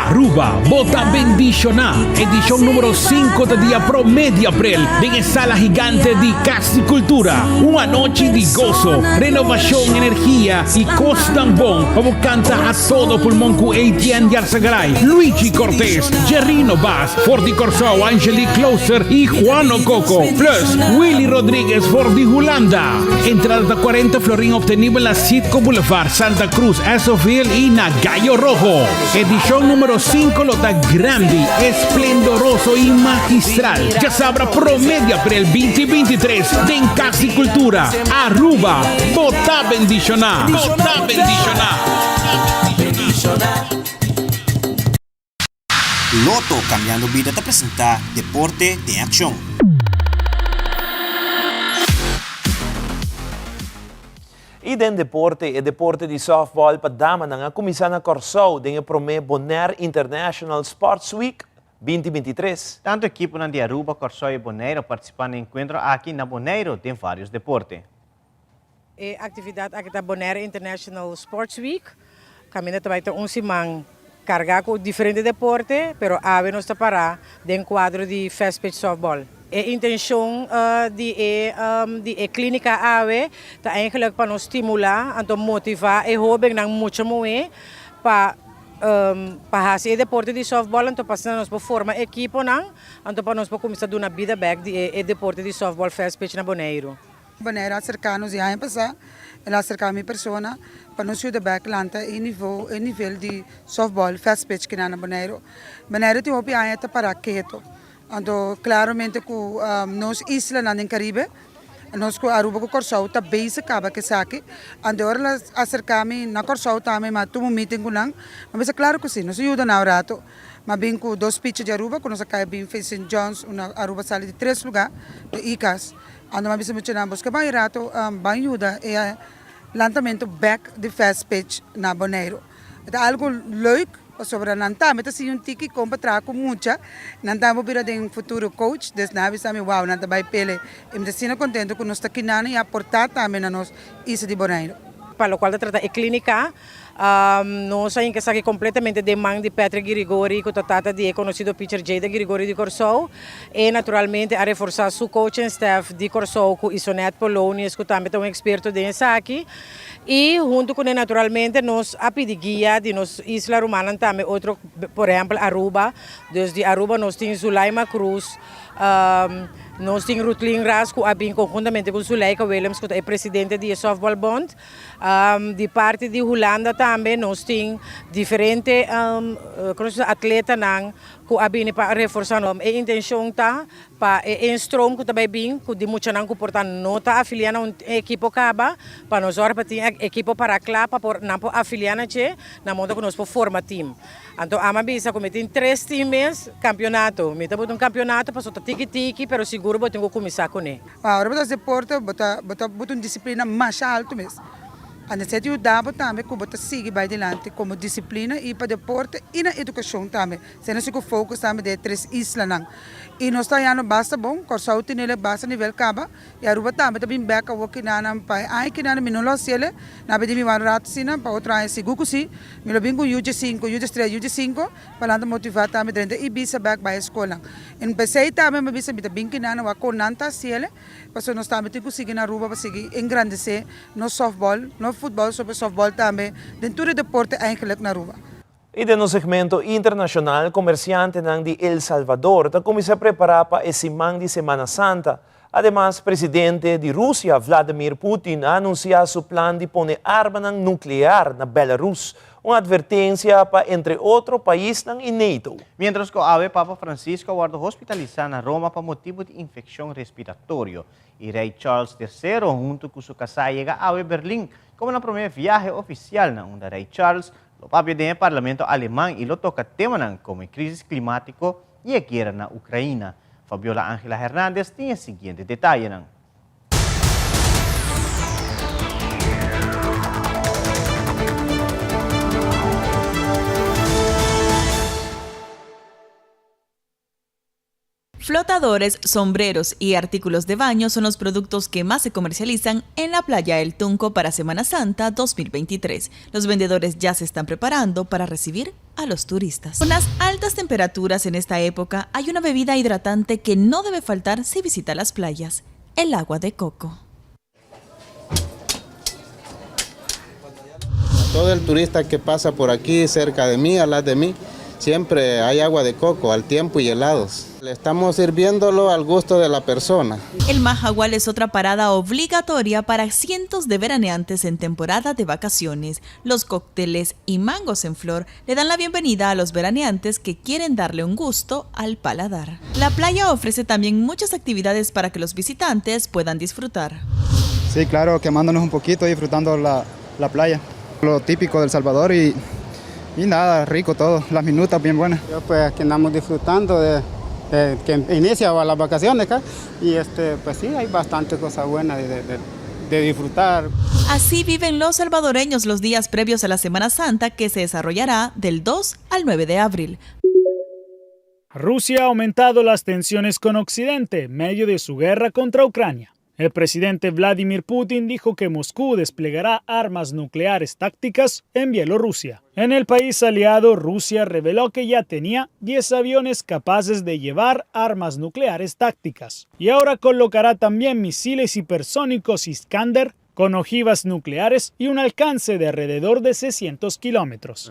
Aruba, bo ta bendiciona! Edicion numero cinco ta dia prome di april den e sala gigante di Cas di Cultura. Un anochi di goso, renovacion, energia y cosnan bon pa bo canta a todo pulmon cu Etienne Yarzagaray, Luigi Cortez, Jerrino Baas, for di Corsou, Angelique Klooster y Juano Coco, plus Willy Rodriguez for di Hulanda. Entrada ta 40 florin obtenibel na Citgo Boulevard, Santa Cruz, Esso-ville y na Gallo Rojo. Edicion numero 5 lo ta grandi, esplendoroso y magistral. Djasabra prome di april 2023 den Cas di Cultura, Aruba. Bo ta bendiciona! Bo ta bendiciona! Lotto Cambiando Bida ta presenta Deporte den Accion. I den deporte, e deporte di softball pa damanan a kuminsá na Kòrsou den e promé Bonaire International Sports Week 2023. Tantu ekiponan di Aruba, Kòrsou i Boneiru a partisipá na e enkuentro aki na Boneiru den vários deporte. E aktividat aki ta Bonaire International Sports Week, kaminda ta bai ta un siman kargá ku diferente deporte, pero awe nos ta pará den kuadro di Fast Pitch Softball. E intenshon di e di e klínika awe ta eigenlijk pa nos stimulá anto motivá e hóbennan mucha muhé pa pa hasi e deporte di softball anto pa asina nos por forma ekiponan anto pa nos por kuminsá duna bida bèk di e deporte di softball fast pitch na Boneiru. Bonaire a aserká nos di aña pasá, el a aserká mi persona pa nos yuda bèk lanta e nivo, e nivel di sòftbòl fast pitch kinan na Boneiru. Boneiru tin hopi aña ta pará ketu, anto klaramente ku nos islanan den Karibe, nos ku Aruba ku Kòrsou ta bezig kaba ku esaki, anto ora el a aserká mi na Kòrsou tambe mi a tuma un meeting ku nan, mi a bisa klaro ku si, nos a yuda nan un rato, mi a bin ku dos picha di Aruba ku nos a kai bin Vincent Jones, una Aruba sali di tres lugá di ICAS. Ando m'a bisa muchanan boske ban e rato ban yuda e lantamento bek di fast pitch na Boneiru. E ta algo leuk pasobra nan tambe ta siña un tiki kon pa traha ku mucha, nan tambe por bira den futuro coach, des nan a bisa mi wow nan ta bai pele i mi ta asina kontento ku nos ta kinan i aporta tambe na nos isla di Boneiru. Pa lokual ta trata e klínika, Nos a hinka esaki kompletamente den man di Patrick Girigori ku ta tata di e konosido picher Jada Girigori di Kòrsou. E naturalmente a reforsá su coaching staff di Kòrsou ku Isonet Polonius ku tambe ta un eksperto den esaki. I huntu kuné naturalmente nos a pidi guia di nos isla rumannan tambe otro por ehèmpel Aruba. Dus di Aruba nos tin Zulaima Cruz. Nos tin Rutlin Ras ku a bin konhuntamente ku Zuleika Willems ku ta e presidente di e Softball Bond. Di parti di Hulanda tambe nos tin diferente atletanan ku a bini pa reforsá nos. E intenshon ta pa e instroom ku ta bai bin ku di muchanan ku por ta no ta afiliá na un ekipo kaba pa nos ora pa tin e ekipo para kla pa por nan por afiliá na dje na modo ku nos por forma tim. Anto ama bisa ku mi tin tres tim mes kampionato. Mi ta buta un kampionato pasobra ta tiki tiki pero sigur bo tin ku kuminsá kuné. Ora bo ta hasi deporte bo ta bo ta buta un disiplina masha altu mes. Anto esei ta yuda bo tambe ku bo ta sigui bai dilanti komo disiplina i pa deporte i na edukashon tambe. Esei nos tin ku focus tambe den e tres islanan. I nos ta hañando basta bon, Kòrsou tinele basta nivel kaba i Aruba tambe ta bin bèk awor kinanan pa e aña kinanan mi no lo hasiele, nan a pidi mi wan rato asina pa otro aña sigur ku si mi lo bin ku yu diesinku, yu diestres, yu diesinku pa nan ta motivá tambe drenta i bisa bèk bai e skolnan. En p'esei tambe mi a bisa mi ta bin kinanan wak kon nan ta hasiele. Pasobra nos tambe tin ku sigui na Aruba pa sigui engrandesé nos softball, no futbòl so pero softball tambe, den tur e deporte eigenlijk na Aruba. I den nos segmento internashonal, komersiantenan di El Salvador ta kuminsá prepará pa e siman di Semana Santa. Ademas, presidente di Rusia, Vladimir Putin, a anunsiá su plan di pone armanan nuklear na Belarus, un atvertensia pa entre otro paisnan i NATO. Miéntras ku awe Papa Francisco a wòrdu hospitalisá na Roma pa motibu di infekshon respiratorio i Rei Charles Tersero huntu ku su kasá a yega awe Berlin komo nan promé viahe ofisial na unda Rei Charles lo papia den e parlamento aleman i lo toka temanan komo e krisis klimátiko i e guera na Ukraina. Fabiola Angela Hernandez tin e siguiente detayenan. Flotadores, sombreros y artículos de baño son los productos que más se comercializan en la playa El Tunco para Semana Santa 2023. Los vendedores ya se están preparando para recibir a los turistas. Con las altas temperaturas en esta época, hay una bebida hidratante que no debe faltar si visita las playas, el agua de coco. Todo el turista que pasa por aquí, cerca de mí, al lado de mí, siempre hay agua de coco al tiempo y helados. Le estamos sirviéndolo al gusto de la persona. El Majagual es otra parada obligatoria para cientos de veraneantes en temporada de vacaciones. Los cócteles y mangos en flor le dan la bienvenida a los veraneantes que quieren darle un gusto al paladar. La playa ofrece también muchas actividades para que los visitantes puedan disfrutar. Sí, claro, quemándonos un poquito, disfrutando la, la playa. Lo típico del Salvador y, y nada, rico todo, las minutas bien buenas. Yo, pues aquí andamos disfrutando de, de que inicia las vacaciones acá y este, pues sí, hay bastante cosa buena de, de, de disfrutar. Así viven los salvadoreños los días previos a la Semana Santa que se desarrollará del 2 al 9 de abril. Rusia ha aumentado las tensiones con Occidente en medio de su guerra contra Ucrania. El presidente Vladimir Putin dijo que Moscú desplegará armas nucleares tácticas en Bielorrusia. En el país aliado, Rusia reveló que ya tenía 10 aviones capaces de llevar armas nucleares tácticas y ahora colocará también misiles hipersónicos Iskander con ojivas nucleares y un alcance de alrededor de 600 kilómetros.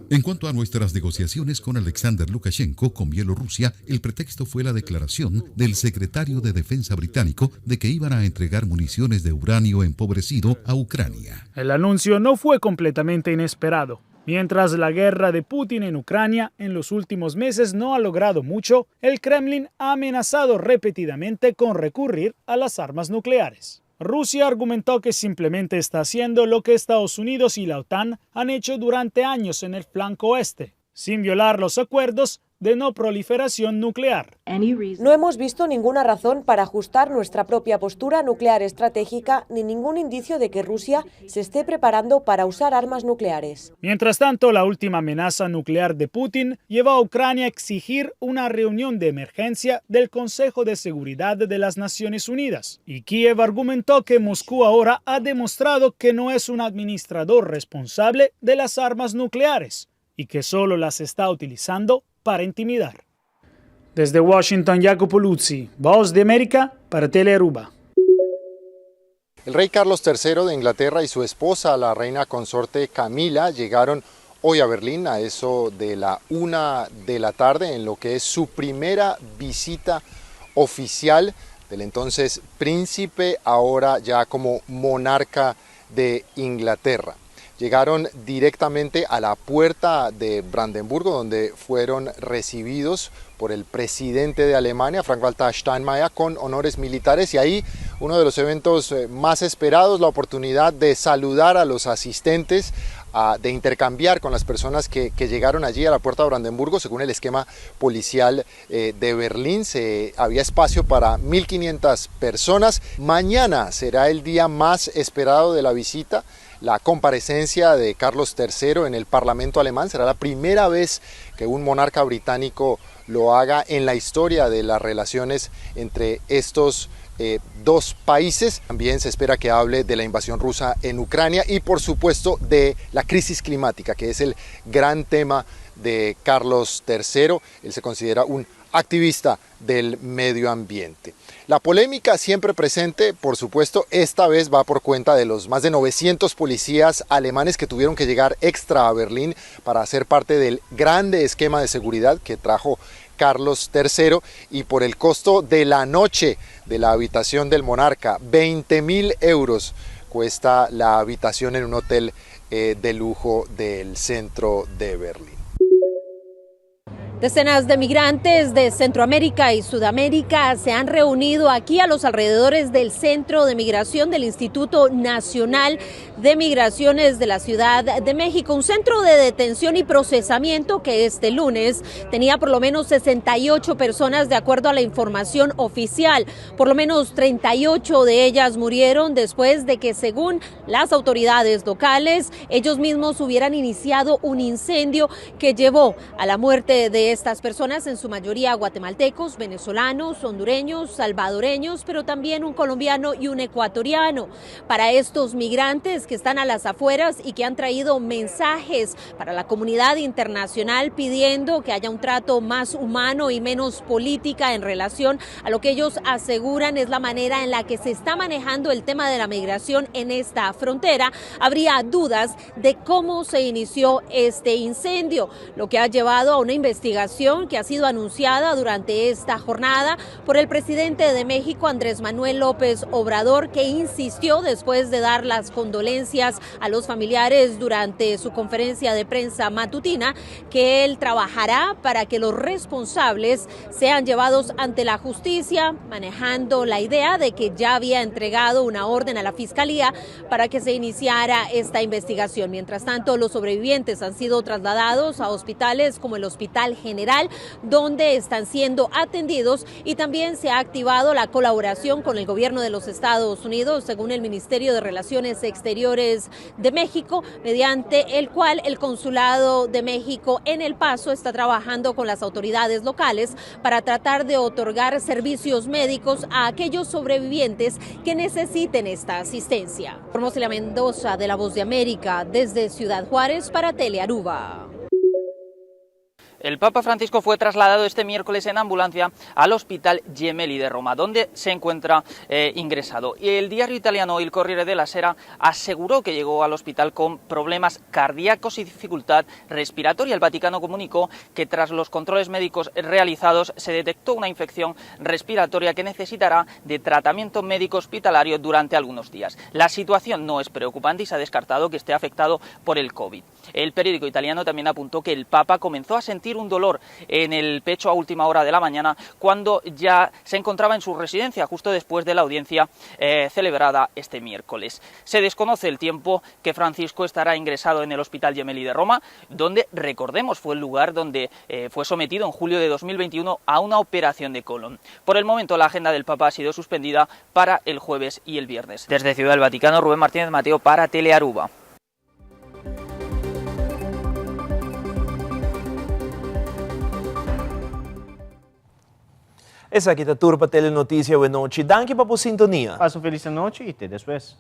En cuanto a nuestras negociaciones con Alexander Lukashenko con Bielorrusia, el pretexto fue la declaración del secretario de Defensa británico de que iban a entregar municiones de uranio empobrecido a Ucrania. El anuncio no fue completamente inesperado. Mientras la guerra de Putin en Ucrania en los últimos meses no ha logrado mucho, el Kremlin ha amenazado repetidamente con recurrir a las armas nucleares. Rusia argumentó que simplemente está haciendo lo que Estados Unidos y la OTAN han hecho durante años en el flanco oeste, sin violar los acuerdos de no proliferación nuclear. No hemos visto ninguna razón para ajustar nuestra propia postura nuclear estratégica ni ningún indicio de que Rusia se esté preparando para usar armas nucleares. Mientras tanto, la última amenaza nuclear de Putin llevó a Ucrania a exigir una reunión de emergencia del Consejo de Seguridad de las Naciones Unidas. Y Kiev argumentó que Moscú ahora ha demostrado que no es un administrador responsable de las armas nucleares y que solo las está utilizando para intimidar. Desde Washington, Jacopo Luzzi, Voz de América para Telearuba. El rey Carlos III de Inglaterra y su esposa, la reina consorte Camila, llegaron hoy a Berlín a eso de la una de la tarde en lo que es su primera visita oficial del entonces príncipe, ahora ya como monarca de Inglaterra. Llegaron directamente a la puerta de Brandenburgo, donde fueron recibidos por el presidente de Alemania, Frank-Walter Steinmeier, con honores militares y ahí Uno de los eventos eh, más esperados, la oportunidad de saludar a los asistentes, de intercambiar con las personas que, llegaron allí a la Puerta de Brandenburgo, según el esquema policial eh, de Berlín. Se, había espacio para 1.500 personas. Mañana será el día más esperado de la visita la comparecencia de Carlos III en el Parlamento alemán. Será la primera vez que un monarca británico lo haga en la historia de las relaciones entre estos eh, dos países. También se espera que hable de la invasión rusa en Ucrania y por supuesto de la crisis climática, que es el gran tema de Carlos III. Él se considera un activista del medio ambiente. La polémica siempre presente, por supuesto, esta vez va por cuenta de los más de 900 policías alemanes que tuvieron que llegar extra a Berlín para hacer parte del grande esquema de seguridad que trajo Carlos III y por el costo de la noche de la habitación del monarca, 20 mil euros cuesta la habitación en un hotel eh, de lujo del centro de Berlín. Decenas de migrantes de Centroamérica y Sudamérica se han reunido aquí a los alrededores del Centro de Migración del Instituto Nacional de Migraciones de la Ciudad de México, un centro de detención y procesamiento que este lunes tenía por lo menos 68 personas de acuerdo a la información oficial. Por lo menos 38 de ellas murieron después de que, según las autoridades locales, ellos mismos hubieran iniciado un incendio que llevó a la muerte de estas personas, en su mayoría guatemaltecos, venezolanos, hondureños, salvadoreños, pero también un colombiano y un ecuatoriano. Para estos migrantes que están a las afueras y que han traído mensajes para la comunidad internacional pidiendo que haya un trato más humano y menos política en relación a lo que ellos aseguran es la manera en la que se está manejando el tema de la migración en esta frontera, habría dudas de cómo se inició este incendio, lo que ha llevado a una investigación que ha sido anunciada durante esta jornada por el presidente de México, Andrés Manuel López Obrador, que insistió después de dar las condolencias a los familiares durante su conferencia de prensa matutina, que él trabajará para que los responsables sean llevados ante la justicia, manejando la idea de que ya había entregado una orden a la fiscalía para que se iniciara esta investigación. Mientras tanto, los sobrevivientes han sido trasladados a hospitales como el Hospital General, donde están siendo atendidos y también se ha activado la colaboración con el gobierno de los Estados Unidos, según el Ministerio de Relaciones Exteriores de México, mediante el cual el Consulado de México en El Paso está trabajando con las autoridades locales para tratar de otorgar servicios médicos a aquellos sobrevivientes que necesiten esta asistencia. Formosela Mendoza de La Voz de América desde Ciudad Juárez para Telearuba. El Papa Francisco fue trasladado este miércoles en ambulancia al Hospital Gemelli de Roma, donde se encuentra eh, ingresado. Y el diario italiano Il Corriere della Sera aseguró que llegó al hospital con problemas cardíacos y dificultad respiratoria. El Vaticano comunicó que tras los controles médicos realizados se detectó una infección respiratoria que necesitará de tratamiento médico hospitalario durante algunos días. La situación no es preocupante y se ha descartado que esté afectado por el COVID. El periódico italiano también apuntó que el Papa comenzó a sentir un dolor en el pecho a última hora de la mañana cuando ya se encontraba en su residencia, justo después de la audiencia eh, celebrada este miércoles. Se desconoce el tiempo que Francisco estará ingresado en el Hospital Gemelli de Roma, donde, recordemos, fue el lugar donde eh, fue sometido en julio de 2021 a una operación de colon. Por el momento, la agenda del Papa ha sido suspendida para el jueves y el viernes. Desde Ciudad del Vaticano, Rubén Martínez Mateo para Telearuba. Esaki ta tur pa Telenoticia Wenochi. Danki pa bo sintonia. Pasa un feliz anochi y te despues.